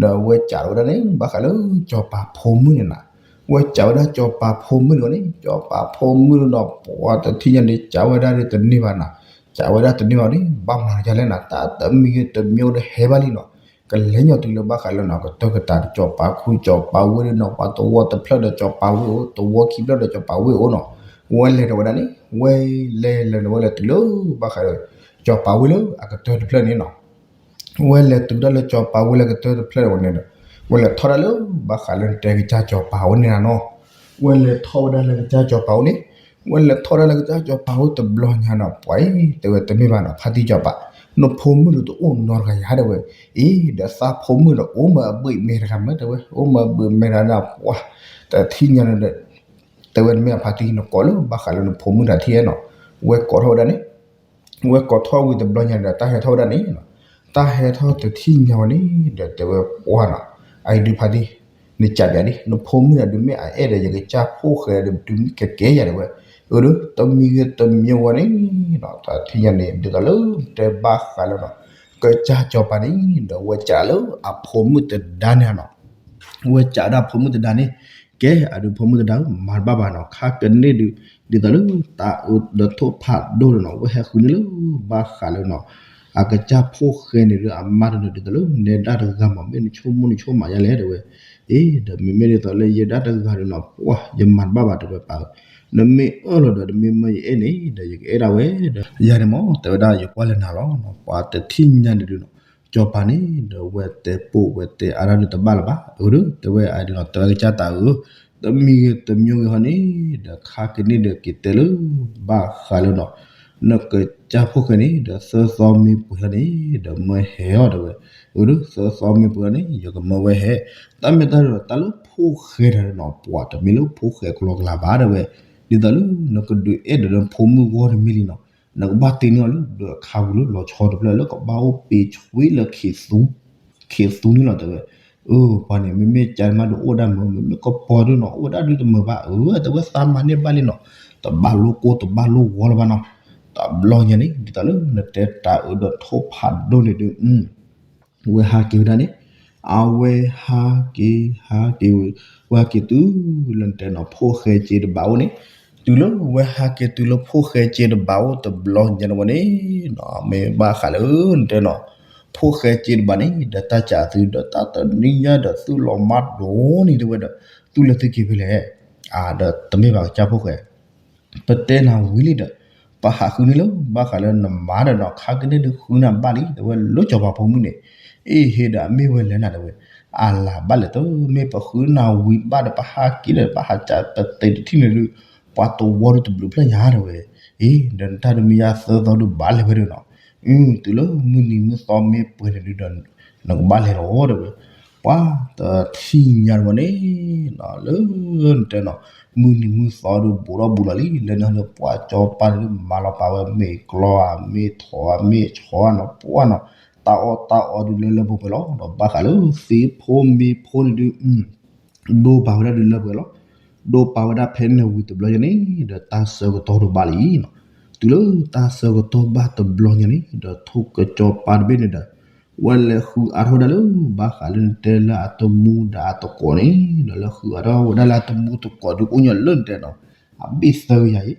ဒီးဝဲစံးဝဲဒၣ်န့ၣ် ဘၣ်ဃးလၢစီၤပၤဖိမုၣ်န့ၣ်နီၤ, ဝဲစံးဝဲဒၣ်စီၤပၤဖိမုၣ်န့ၣ်ဝဲန့ၣ် စီၤပၤဖိမုၣ်န့ၣ်ဒီး ပှၢ်တထံၣ်ညါန့ၣ် စံးဝဲဒၣ်ဒ်တန့ၢ်ဘၣ်နီၤ, စံးဝဲဒၣ်တန့ၢ်ဘၣ်န့ၣ် ဘၣ်မၤဒ်လဲၣ်နီၤ တၢ်တမံၤဂ့ၤတမံၤဂ့ၤဒီးဟဲဘၣ်လံနီၤ, ကလဲၤညီတုၤလၢဘၣ်ဃးလၢနီၤ ကတၢၢ်ကတၢၢ် စီၤပၤခူ စီၤပၤဝ့ၢ်ဒီးနီၤ ပှၤတဝီတဖျၢၣ်ဒီးစီၤပၤဝ့ၢ်အိၣ် တဝီခံဖျၢၣ်ဒီးစီၤပၤဝ့ၢ်အိၣ်နီၤ, ဝဲလဲၤဒီးဝဲဒၣ်န့ၣ် ဝဲလဲၤလဲၤဒီးဝဲလဲၤတုၤလၢ ဘၣ်ဃးဒီး စီၤပၤဝ့ၢ်လၢအကတၢၢ်တဖျၢၣ်န့ၣ်နီၤ ဝဲလဲၤတုၤဒၣ်လၢစီၤပၤဝ့ၢ်လၢကတၢၢ်တဖျၢၣ်ဝဲန့ၣ်ဒီး ဝဲလဲၤထီၣ်ဒၣ်လၢဘၣ်ဃးလၢနတဲကစၢ်စီၤပၤဝ့ၢ်န့ၣ်နီၤ, ဝဲလဲၤထီၣ်ဝဲဒၣ်လၢကစၢ်စီၤပၤဝ့ၢ်န့ၣ်, ဝဲလဲၤထီၣ်ဒၣ်လၢကစၢ်စီၤပၤဝ့ၢ်တဘျီညါနီၤ ပှၤအံၤတဲဝဲတမ့ၢ်ဘၣ်နီၤ ဖါတံၢ်စီၤပၤ, နဖိမုၣ်ဒီးတအိၣ်နီတဂၤယၤတဲဝဲ, အ့ ဒီးသးဖိမုၣ်ဒီး အိၣ်မ့ၢ်အဘ့ၣ်မဲာ်တဂၤမ့ၢ်တဲဝဲ အိၣ်မ့ၢ်အဘ့ၣ်မဲာ်တဂၤဒီးပှၢ်, တထံၣ်ညါန့ၣ်ဒီး တဲဝဲတမ့ၢ်အဖါတံၢ် နကိးလၢဘၣ်ဃးလၢနဖိမုၣ်တၢ်ထံၣ်နီၤ, ဝဲကိးထီၣ်ဝဲဒၣ်န့ၣ် ဝဲကိးထီၣ်ဝံၤတဘျီညါန့ၣ်ဒီး တၢ်ဟဲထီၣ်ဝဲဒၣ်န့ၣ်, တၢ်ဟဲထီၣ်တထံၣ်ညါဝဲန့ၣ်ဒီး တဲဝဲပှၢ်နီၤ, အအံၤဒုးဖါတံၢ်, နစံးပျးဒ် နဖိမုၣ်ဒီးဒုးမ့ၢ်အအဲၣ်ဒီး ယကစၢ်ဖိၣ်ဃဲဒီး ဒုးမ့ၢ်ကကဲယၤတဲဝဲ, အၢ ဒီးတမံၤဂ့ၤတမံၤဝဲန့ၣ်နီၤ တၢ်ထံၣ်ညါန့ၣ် ဒ်သိးလၢတဲဘၣ်ဃးလၢနီၤ ကစၢ်စီၤပၤန့ၣ် ဒီးဝဲစံးလၢအဖိမုၣ်တဒါန့ၣ်နီၤ ဝဲစံးဒၣ်ဖိမုၣ်တဒါန့ၣ် ကဲ အဒုးဖိမုၣ်တဒါဧၢ မၤတဘၣ်ဘၣ်နီၤ ခါကန့ၢ်ဒုး ဒ်သိးလၢတၢ်အၢဒီးထိၣ်ဖးဒိၣ်န့ၣ်နီၤ ဝဲဟဲဃုန့ၣ်လၢ ဘၣ်ဃးလၢနီၤ အကစၢ်ဖိၣ်ဃဲန့ၣ်ဒီးအမါတနီၤ ဒ်သိးလၢနဲဒၣ်တဂၤမး မ့ၢ်နဆိကမိၣ်နဆိကမးယါလဲၣ်တဲဝဲ အ့ ဒီးမ့မ့ၢ်ဒ်သိးလၢယဲဒၣ်တဂၤဒီးနီၤ ပှၢ် ယမၤတဘၣ်ဘၣ်တဲဝဲပၢ်ဧၢ နမ့ၢ်အၢၣ်လီၤဒီး နမ့ၢ်မၢယအဲၣ်န့ၣ် ဒီးယကအဲၣ်ဒၣ်ဝဲဒီး ယၤန့ၣ်မး တဲဝဲဒၣ်ယကွၢ်လၢနၤလီၤ ပှၤတထံၣ်ညါန့ၣ်ဒုးနီၤ စီၤပၤန့ၣ် ဒီးဝဲတဲပိာ်ဝဲတဲအါဒၣ်ဒုးတဘၣ်လၢၤဘၣ် အၢ ဒီးတဲဝဲအဒုးနီၤ တဲဝဲကစၢ်တၢ်ဧၢ တမံၤဂ့ၤတမံၤဂ့ၤဟီန့ၣ် ဒီးခါကန့ၢ်ဒီးက့ၤတဲလၢ ဘၣ်ဃးလၢနီၤ နကစၢ်ဖိၣ်ဃဲန့ၣ် ဒီးသၢသီမ့ၢ်ပှဲၤလီၤန့ၣ် ဒီးမၢဟဲအီၤတဲဝဲ အၢ ဒီးသၢသီမ့ၢ်ပှဲၤလီၤန့ၣ် ယကမၢဝဲဟဲ တၢ်မ့ၢ်တၢ်ဒီးတၢ်လၢဖိၣ်ဃဲတၢ်ဒီးနီၤ ပှၤတမ့ၢ်လၢဖိၣ်ဃဲကလီကလီဘၣ်တဲဝဲ ဒ်သိးလၢနကဒုးအဲၣ်ဒီးနဖိမုၣ်ဂီၢ်တမံၤလံနီၤ နကဘၣ်တ့န့ၢ်အီၤလၢဒီးခါပူၤလၢလီၤဆီတဖျၢၣ်လၢကဘၣ်အိၣ်ပ့ၤဆွ့လၢ ခ့သူန့ၣ်လီၤတဲဝဲ အၢ ပှၤန့ၣ်မ့မ့ၢ်ကမးဒီးအိၣ်ဝဲဒၣ်မုာ် မ့မ့ၢ်ကပီၤဒုးနီၤ အိၣ်ဝဲဒၣ်ဒုးတမုာ်ဘၣ် အၢ တဲဝဲသးမၤန့ၢ်ဘၣ်လံနီၤ တဘၣ်လိၣ်ကိၢ်တဘၣ်လိၣ်ဂီၤလၢၤဘၣ်နီၤ တဘျီညါန့ၣ် ဒ်သိးလၢနတဲတၢ်အၢဒီးထိၣ်ဖးဒိၣ်န့ၣ်ဒုး ဝဲဟးက့ၤဝဲဒၣ်န့ၣ် အဝဲဟးက့ၤ ဟးက့ၤဝဲ ဝဲဟးက့ၤတုၤလၢနတဲနီၤ ဖိၣ်ဃဲစ့တဘးအိၣ်န့ၣ် တုၤလၢဝဲဟးက့ၤတုၤလၢဖိၣ်ဃဲစ့တဘးအိၣ်တဘျီညါန့ၣ်ဝဲန့ၣ်နီၤ မ့ၢ်ဘၣ်ဃးလၢနတဲနီၤ ဖိၣ်ဃဲစ့တဘးန့ၣ် ဒီးတၢ်စးသုဒီးတၢ်တနံၤညါဒီးသုလီၤမၢ်ဒိၣ်န့ၣ်တဲဝဲဒီး သုလဲၤသုက့ၤဖဲလဲၣ် အၢ ဒီးတမ့ၢ်ဘၣ်ကစၢ်ဖိၣ်ဃဲ ပတဲနၤဝံၤလံဒီး ပဟးဃုန့ၣ်လၢ ဘၣ်ဃးလၢနမါဒီးနီၤ ခါကန့ၢ်ဒုးဃုနၤဘၣ်လံ တဲဝဲလၢစီၤပၤဖိမုၣ်န့ၣ် အ့ဟ့ဒီးအမ့ၢ်ဝဲလဲၣ်နၤတဲဝဲ အလၤဘၣ်လဲၣ်တမ့ၢ်ပဃုနၤဝံၤဘၣ်ဒီး ပဟးက့ၤဒီး ပဟးစးပသ့တထံၣ်န့ၣ်ဒုး ပှၤတဝီဒုးတဘျုးဖျၢၣ်ညါတဲဝဲ အ့ ဒီးနတၢ်တမံၤယါသၢသီဒုးဘၣ်လဲၤဝဲဒီးနီၤ အု တုၤလၢမုၢ်နံၤမုၢ်သီမ့ၢ်ပှဲၤန့ၣ်ဒုးဒီး နကဘၣ်လဲၤလီၤတဲဝဲ ပှၤတထံၣ်ညါတဝဲန့ၣ် လၢနတဲနီၤ မုၢ်နံၤမုၢ်သီဒုးဘူးထီၣ်ဘူးလီၤလံ လၢန့ၣ်ဒီးပှၤစီၤပၤန့ၣ်ဒုးမၤလီၤပာ်ဝဲမ့ၢ်ကျီဧါ မ့ၢ်ထိၣ်ဧါ မ့ၢ်ဆီဧါနီၤ ပှၢ်နီၤ တၢ်အီၣ်တၢ်အီဒုးလၢလၢပှဲၤပှဲၤလီၤ ဒီးဘၣ်ဃးလၢသ့ၣ်ဖိမ့ၢ်ဖိန့ၣ်ဒုး ဒိပာ်ဝဲဒၣ်ဒုးလၢပှဲၤလီၤ ဒိပာ်ဝဲဒၣ်ဖဲန့ၣ်ဝံၤတဘျီညါန့ၣ် ဒီးတၢ်ဆၢကတီၢ်ဒုးဘၣ်လံနီၤ တုၤလၢတၢ်ဆၢကတီၢ်ဘၣ်တဘျီညါန့ၣ် ဒီးထိၣ်ကစီၤပၤတဘ့ၣ်န့ၣ်ဒီး ဝဲလဲၤဃုအါထီၣ်ဝဲဒၣ်လၢ ဘၣ်ဃးလၢနတဲလၢအတမူဒီးအတကိးန့ၣ် ဒီးလဲၤဃုအါထီၣ်ဝဲဒၣ်လၢအတမူတကိးဒုးအိၣ်ညီလၢနတဲနီၤ အဘ့ၣ်သၢကယၤ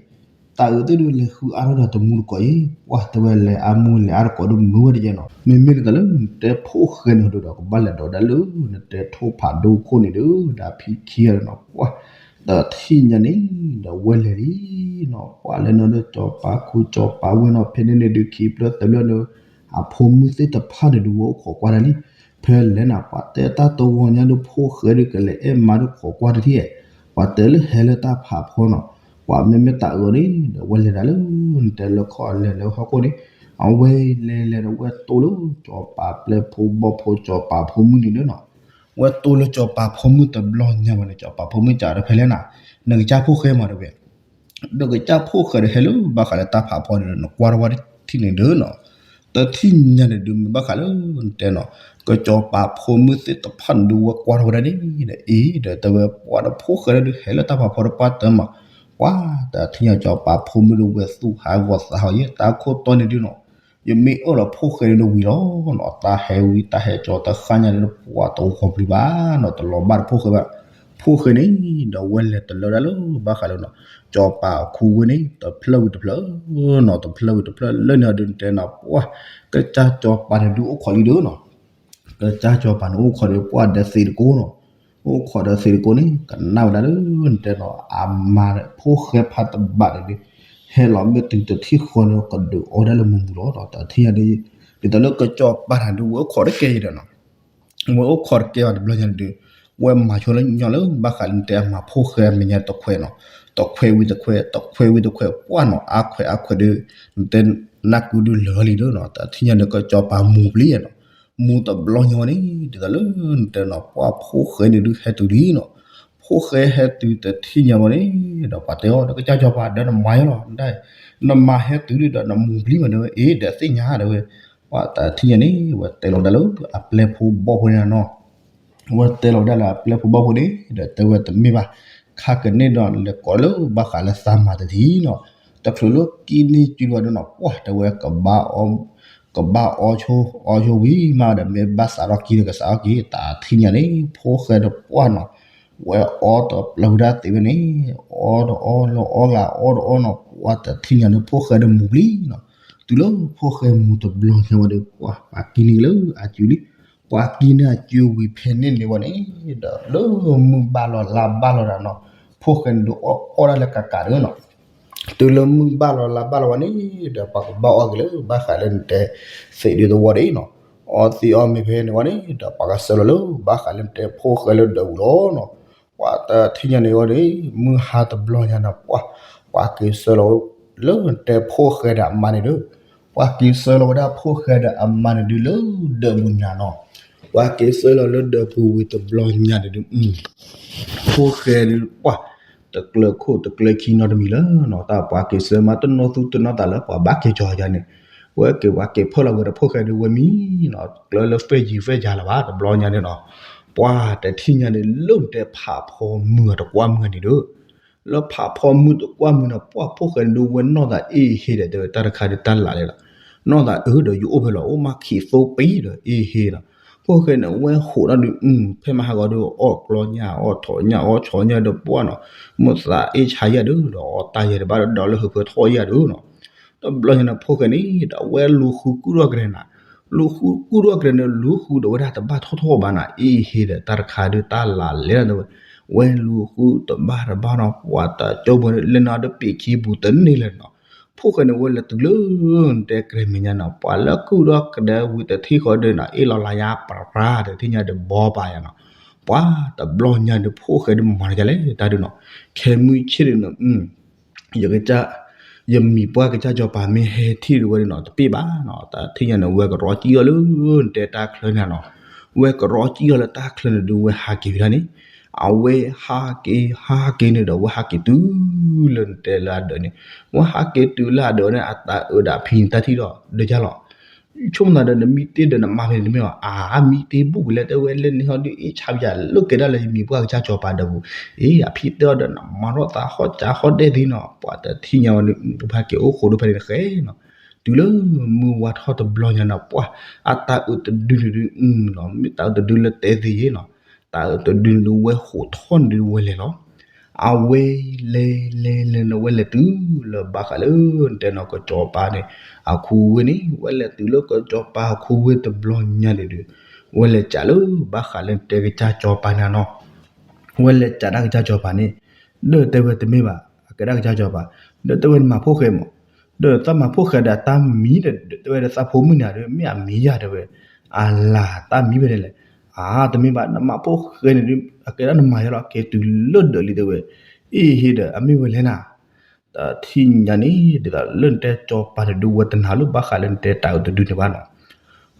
အံၤ တၢ်အၢသ့ၣ်ဒုးလဲၤဃုအါထီၣ်ဒီးတမူတကိးအံၤ ပှၢ်တဲဝဲလဲၤအါမူလဲၤအါတကိးဒုးမုာ်ဝဲတယဲနီၤ မ့မ့ၢ်ဒ်သိးလၢနတဲဖိၣ်ဃဲန့ၣ်ဒီး ကဘၣ်လဲၤဒီးဒၣ်လၢ နတဲထိၣ်ဖးဒိၣ်ခိၣ်န့ၣ်ဒီး ဒၣ်ဖံခံဂၤဒီးနီၤ ပှၢ် တထံၣ်ညါန့ၣ် ဒီးဝဲလဲၤလံနီၤ ပှၢ်လၢန့ၣ်ဒီးစီၤပၤခူစီၤပၤဝ့ၢ်နီၤ ဖဲန့ၣ်န့ၣ်ဒုးခံဖျၢၣ်သၢဖျၢၣ်န့ၣ် အဖိမုၣ်သ့ၣ်တဖၣ်န့ၣ်ဒုးဝဲအိၣ်ခိးကွၢ်တၢ်လံ ဖဲလဲၣ်နၤ ပှၤတဲတၢ်တဝီညါဒုးဖိၣ်ဃဲဒုးကလဲၤအဲၣ်မါဒုးခိးကွၢ်တထံၣ် ပှၤတဲလၢဟဲလၢတၢ်ဖးဖီနီၤ ပှၤမ့မ့ၢ်တၢ်အၢန့ၣ် ဒီးဝဲလဲၤဒၣ်လၢ နတဲလၢခီၣ်လဲၤလၢဟီၣ်ခိၣ်န့ၣ် အဝဲလဲၤလဲၤဒီးဝဲတိၢ်လၢစီၤပၤပျဲၢ်ဖိဘီၣ်ဖိစီၤပၤဖိမုၣ်န့ၣ်ဒီးနီၤ ဝဲတိၢ်လၢစီၤပၤဖိမုၣ်တဘျီညါဝဲန့ၣ် စီၤပၤဖိမုၣ်စံးဒီးဖဲလဲၣ်နၤ နကစၢ်ဖိၣ်ဃဲမးတဲဝဲ ဒီးကစၢ်ဖိၣ်ဃဲဒီးဟဲလၢဘၣ်ဃးလၢတၢ်ဖးဖီန့ၣ်ဒီး နကွၢ်ထီၣ်ဝဲတထံၣ်န့ၣ်ဒီးနီၤ တထံၣ်ညါန့ၣ်ဒုးမ့ၢ်ဘၣ်ဃးလၢနတဲနီၤ ကစီၤပၤဖိမုၣ်သ့ၣ်တဖၣ်န့ၣ်ဒုးဝဲကွၢ်ထီၣ်ဝဲဒၣ်န့ၣ်ဒီး အ့ ဒီးတဲဝဲပှၤဒီးဖိၣ်ဃဲဒုးဟဲလၢတၢ်ဖးဖီဒီးပှၢ်တၢ်မး ပှၢ်တထံၣ်ညါစီၤပၤဖိမုၣ်ဒုးဝဲသူၣ်ဟးဂီၤသးဟီယဲ တၢ်ခိၣ်တီန့ၣ်ဒုးနီၤ ယမ့ၢ်အၢၣ်လီၤဖိၣ်ဃဲန့ၣ်ဒုးဝံၤလီၤနီၤ တၢ်ဟဲဝံၤတၢ်ဟဲကၠီတဃၣ်ညါန့ၣ်ဒီး ပှၢ်တဂီၤပျံၤဘၣ်နီၤ တလီၤဘၣ်တဖိၣ်ဃဲဘၣ် ဖိၣ်ဃဲန့ၣ် ဒီးဝဲလဲၤတလၢဒၣ်လၢဘၣ်ဃးလၢနီၤ စီၤပၤအခူဝ့ၢ်န့ၣ် တဖျၢၣ်ဝံၤတဖျၢၣ်နီၤ တဖျၢၣ်ဝံၤတဖျၢၣ်လၢန့ၣ်ဒုးနတဲနီၤ ပှၢ် ကစၢ်စီၤပၤန့ၣ်ဒုးအိၣ်ခိးလံဒီးနီၤ ကစၢ်စီၤပၤန့ၣ်အိၣ်ခိးဒီးပှၢ်ဒီးသ့ၣ်တကိးနီၤ အိၣ်ခိးဒီးသ့ၣ်တကိးန့ၣ် ကနၣ်ဝဲဒၣ်လၢနတဲနီၤ အမါဖိၣ်ဃဲဖးတဘးန့ၣ်ဒုး ဟဲလီၤမ့ၢ်တုၤတထံၣ်ဃီန့ၣ် ကဒုးအီဝဲဒၣ်လၢမူမူလီၤနီၤ တထံၣ်ညါဒုး ဒ်သိးလၢကစၢ်စီၤပၤန့ၣ်ဒုးဝဲအိၣ်ခိးတကဲယဲဒီးနီၤ ဝဲအိၣ်ခိးတကဲဘၣ်တဘျီညါန့ၣ်ဒုး ဝဲမၤဆိလၢညီလၢဘၣ်ဃးလၢနတဲအမါဖိၣ်ဃဲအမဲာ်ညါတခွဲးနီၤ တခွဲးဝံၤတခွဲး တခွဲးဝံၤတခွဲး ပှၢ်နီၤ အါခွဲးအါခွဲးဒုး နတဲနၢ်ကူဒုးလၢာ်လံဒီးနီၤ တထံၣ်ညါန့ၣ် ကစၢ်စီၤပၤမူပျံၤနီၤ မူတဘျီညါဝဲန့ၣ် ဒ်သိးလၢနတဲနီၤ ပှၢ်ဖိၣ်ဃဲန့ၣ်ဒုးဟဲတုၤလံနီၤ ဖိၣ်ဃဲဟဲတုၤတထံၣ်ညါဝဲန့ၣ် ဒီးပှၤတဲအီၤ ဒီးကစၢ်စီၤပၤဒီးနမၤယဲလီၤ နမၤဟဲတုၤဒုးဒီးနမူပျံၤမးန့ၣ်ဝဲ အ့ ဒီးသ့ၣ်ညါဒီးဝဲ ပှၢ်တထံၣ်ညါန့ၣ် ဝဲတဲလီၤဝဲဒၣ်လၢအပျဲၢ်ဖိဘီၣ်ဖိန့ၣ်နီၤ ဝဲတဲလီၤဝဲဒၣ်လၢအပျဲၢ်ဖိဘီၣ်ဖိန့ၣ် ဒီးတဲဝဲတမ့ၢ်ဘၣ် ခ ခါကန့ၣ်ဒီးလဲၤကိးလၢဘၣ်ဃးလၢသးမၤတထံၣ်နီၤ, တချုးလၢကံန့ၢ်စုဝဲဒၣ်နီၤ ပှၢ်တဲဝဲ ကဘၣ်အီဆိ အီဆိဝံၤမးဒီး မ့ၢ်ဘၣ်စးထီၣ်ကံဒီးကစးထီၣ်ကံ တၢ်ထံၣ်ညါန့ၣ် ဖိၣ်ဃဲဒီးပှၢ်နီၤ, ဝဲအီတပျၢ်ဝဲဒၣ်သ့ဝဲန့ၣ်, အီတအီလၢအီဂၤအီတအီနီၤ ပှၢ်တၢ်ထံၣ်ညါန့ၣ် ဖိၣ်ဃဲဒီးမူၤပျံၤနီၤ, တုၤလၢဖိၣ်ဃဲမူၤတဘျီညါဝဲဒီး ပှၢ်ပှၤကံန့ၣ်လၢအစုလံ, ပှၤကံန့ၢ်အစုဝံၤဖဲန့ၣ်န့ၣ်ဝဲန့ၣ်, ဒီးလၢမုၢ်ဘၣ်လီၤလါဘၣ်လီၤဒၣ်နီၤ, ဖိၣ်ဃဲန့ၣ်ဒုးအီၣ်အီၣ်ဒၣ်လၢကးကးဒၣ်နီၤ, တုၤလၢမုၢ်ဘၣ်လီၤလါဘၣ်လီၤဝဲန့ၣ်ဒီး ပှၤကဘၣ်အီၣ်က့ၤလၢဘၣ်ဃးလၢနတဲသ့ၣ်ဒုးသဝီဒၣ်နီၤ, အီသံးအီမ့ၤဖဲန့ၣ်ဝဲန့ၣ်ဒီး ပှၤကဆှၢလီၤလၢဘၣ်ဃးလၢနတဲဖိၣ်ဃဲလၢဒၢးပူၤလီၤနီၤ, ပှၢ်တၢ်ထံၣ်ညါန့ၣ်ဝဲန့ၣ် မုၢ်ဟါတဘျီညါန့ၣ် ပှၢ် ပှၤက့ၤဆှၢလီၤလၢနတဲဖိၣ်ဃဲဒီးအမါန့ၣ်ဒုး, ပှၤက့ၤဆှၢလီၤဝဲဒၣ်ဖိၣ်ဃဲဒီးအမါန့ၣ်ဒုးလၢဒၢးပူၤညါနီၤ, ပှၤက့ၤဆှၢလီၤလၢဒၢးပူၤဝံၤတဘျီညါန့ၣ်ဒုး ဖိၣ်ဃဲဒုးပှၢ် တကျၢၤခိၣ်တကျၢၤခံနီတမံၤလၢၤနီၤ, တၢ်ပှၤက့ၤဆှၢမးတနီၢ်သူတနီၢ်သးလၢပှၤဘၣ်က့ၤကီၤယၤန့ၣ်, ဝဲက့ၤပှၤက့ၤဖၢလီၤဝဲဒီးဖိၣ်ဃဲဒုးဝဲမံနီၤ, ကျၢၤလၢဖဲယံၤဖဲယၤလၢၤဘၣ် တဘျီညါန့ၣ်နီၤ, ပှၢ်တထံၣ်ညါန့ၣ် လၢနတဲဖးဖီမုၢ်အတကွၢ်မုၢ်န့ၣ်ဒုး လၢဖးဖီမုၢ်တကွၢ်မုၢ်န့ၣ် ပှၢ်ဖိၣ်ဃဲန့ၣ်ဒုးဝဲနီၢ်သးအ့ၣ်ဟ့ဒီး တဲဝဲတၢ်တခါဒုးတၢ်လၢ်လဲၣ်လီၤ, နီၢ်သးအုးဒီးယအိၣ်ဖဲလီၤ အိၣ်မးခံသိပံဒီးအ့ၣ်ဟ့လီၤ, ဖိၣ်ဃဲန့ၣ် ဝဲဟိးထီၣ်ဒုး ဖဲမဟါဂီၤဒုး အီၣ်ကျီညၣ် အီၣ်ထိးညၣ် အီၣ်ဆီညၣ်ဒီးပှၢ်နီၤ, မုၢ်သးအ့ၣ်ဆါယၤဒုး ဒီးအီၣ်တၢ်ယဲၢ်တဘၣ်ဒီး ဒီးလၢဟုးဖၢထီၣ်ယၤဒုးနီၤ, တဘျီညါန့ၣ် ဖိၣ်ဃဲန့ၣ် ဒီးဝဲလူၤဃုကူၣ်ထီၣ်ကရဲနၤ, လူၤဃုကူၣ်ထီၣ်ကရဲန့ၣ် လူၤဃုဒီးဝဲဒၣ်တဘၣ်ထီၣ်ထီၣ်ဘၣ်နၤ အ့ၣ်ဟ့ဒီး တၢ်တခါဒုးတၢ်လၢ်လဲၣ်လီၤ တဲဝဲ, ဝဲလူၤဃုတဘၣ်တဘၣ်နီၤ ပှၤတကၠိဖိန့ၣ် လဲၤနၤဒီးပ့ၤခံပူၤတန့ၢ်လၢၤနီၤ, ဖိၣ်ဃဲန့ၣ် ဝဲလဲၤတုၤလၢ နတဲကရဲမဲာ်ညါနီၤ ပှၤလၢကူၣ်ထီၣ်ကရဲဝံၤတထံၣ်ဃီဒီးနီၤ အ့ၣ်လီၤလါယါပြၤပြၤ တထံၣ်ညါဒီးဘီပာ်ယၤနီၤ, ပှၤတဘျီညါဒုး ဖိၣ်ဃဲဒုးမၤတၢ်လဲၣ် တၢ်ဒုးနီၤ, ခဲမုၢ်ဆ့ၣ်ဒုးနီၤ ယကစၢ် ယမံၤပှၢ်ကစၢ်စီၤပၤမ့ၢ်ဟဲထံၣ်ဒုးဝဲဒုးနီၤ တပ့ၢ်ဘၣ်နီၤ, တၢ်ထံၣ်ညါန့ၣ် ဝဲကရီကံၣ်အီၤလၢ နတဲတၢ်ချၢန့ၣ်နီၤ, ဝဲကရီကံၣ်အီၤလၢတၢ်ချၢန့ၣ်ဒုး ဝဲဟးက့ၤဝဲဒၣ်န့ၣ်, အဝဲဟးက့ၤ ဟးက့ၤန့ၣ်ဒီး ဝဲဟးက့ၤတုၤလၢနတဲလၢအဒၢးန့ၣ်, ဝဲဟးက့ၤတုၤလၢအဒၢးန့ၣ် အတၢ်အၢဒီးအဖံန့ၣ် တၢ်ထံၣ်ဒီး ဒၢးယါလီၤ ဆိကမိၣ်သးဒီး နမံတ့ၢ်ဒီးနမါဖဲန့ၣ်တမ့ၢ်ဘၣ်, အါ မံတ့ၢ်ဘူၣ်ကလဲၣ် တဲဝဲလၢန့ၣ်ဟီဒုး အ့ၣ်ဆါပယၤလၢကဲဒၣ်လၢယမံၤပှၢ်ကစၢ်စီၤပၤဒီးပူၤ, အ့ၣ် အဖံတဲအီၤဒီး နမၤထီၣ်သးဟီၣ်စးဟီၣ်ဒဲးသ့နီၤ, ပှၤတထံၣ်ညါဝဲဒုး ပဟဲက့ၤအိၣ်ဃိးဒိၣ်ဖဲန့ၣ်တဃဲနီၤ, တုၤလၢမုၢ်ဝါထီၣ်တဘျီညါနီၤ ပှၢ် အတၢ်အုးတဒုန့ၣ်ဒုး မ့ၢ်တၢ်အုးတဒုလၢတဲသ့ယ့နီၤ, တၢ်အုးတဒုန့ၣ်ဒုး ဝဲဟိးထီၣ်န့ၣ်ဒုး ဝဲလဲၤလီၤ အဝဲလဲၤလဲၤလဲၤန့ၣ် ဝဲလဲၤတုၤလၢဘၣ်ဃးလၢ နတဲနီၤကစီၤပၤန့ၣ် အခူဝ့ၢ်န့ၣ်, ဝဲလဲၤတုၤလၢကစီၤပၤအခူဝ့ၢ်တဘျီညါန့ၣ်ဒုး, ဝဲလဲၤစးလၢဘၣ်ဃးလၢနတဲကစၢ်စီၤပၤန့ၣ်နီၤ, ဝဲလဲၤစးဒၣ်ကစၢ်စီၤပၤန့ၣ်, ဒီးတဲဝဲတမ့ၢ်ဘၣ်, အကဲဒၣ်ကစၢ်စီၤပၤ, ဒီးတဲဝဲနမၤဖိၣ်ဃဲမး, ဒီးသးမၤဖိၣ်ဃဲဒီးတၢ်မံၤဒီး တဲဝဲဒီးသးဖိမုၣ်န့ၣ်ဒီး မ့ၢ်အမံၤယၤတဲဝဲ, အလၤတၢ်မံၤဖဲန့ၣ်လဲၣ် အါ တမ့ၢ်ဘၣ် နမၤဖိၣ်ဃဲန့ၣ်ဒုး အကဲဒၣ်နမၤယၤလီၤ က့ၤတုၤလၢဒၢးလံတဲဝဲ, အ့ၣ်ဟ့ဒီး အမ့ၢ်ဝဲလဲၣ်နၤ, တထံၣ်ညါန့ၣ် ဒ်သိးလၢနတဲစီၤပၤန့ၣ်ဒုး ဝဲတနာ်လၢဘၣ်ဃးလၢနတဲတၢ်အုးတဒုန့ၣ်ဘၣ်နီၤ,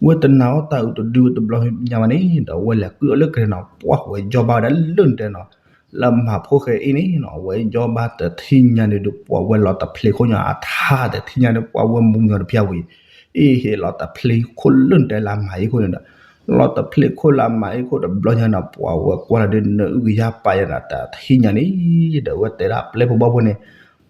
ဝဲတနာ်အီၣ်တၢ်အုးတဒုဝဲတဘျီညါဘၣ်န့ၣ် ဒီးဝဲလဲၤကုၣ်အီၤလၢကရဲနီၤ ပှၢ်ဝဲယီၢ်ဘၣ်ဝဲဒၣ်လၢနတဲနီၤ, လၢမၤဖိၣ်ဃဲအ့ၣ်န့ၣ်နီၤ ဝဲယီၢ်ဘၣ်တထံၣ်ညါန့ၣ်ဒုး ပှၢ်ဝဲလီၤတဖျ့ခိၣ်ညါအထါတထံၣ်ညါန့ၣ် ပှၢ်ဝဲမူညီတဖျါဝံၤ အ့ၣ်ဟ့လီၤတဖျ့ခိၣ်လၢနတဲလၢအမၤအ့ၣ်ခိၣ်န့ၣ်ဒီး လီၤတဖျ့ခိၣ်လၢအမၤအ့ၣ်ခိၣ်တဘျီညါန့ၣ် ပှၢ်ဝဲကွၢ်လီၤဒုး နအုၣ်ကယၤပာ်ယၤန့ၣ် တထံၣ်ညါန့ၣ် ဒီးဝဲတဲဒၣ်ပျဲၢ်ဖိဘီၣ်ဖိန့ၣ်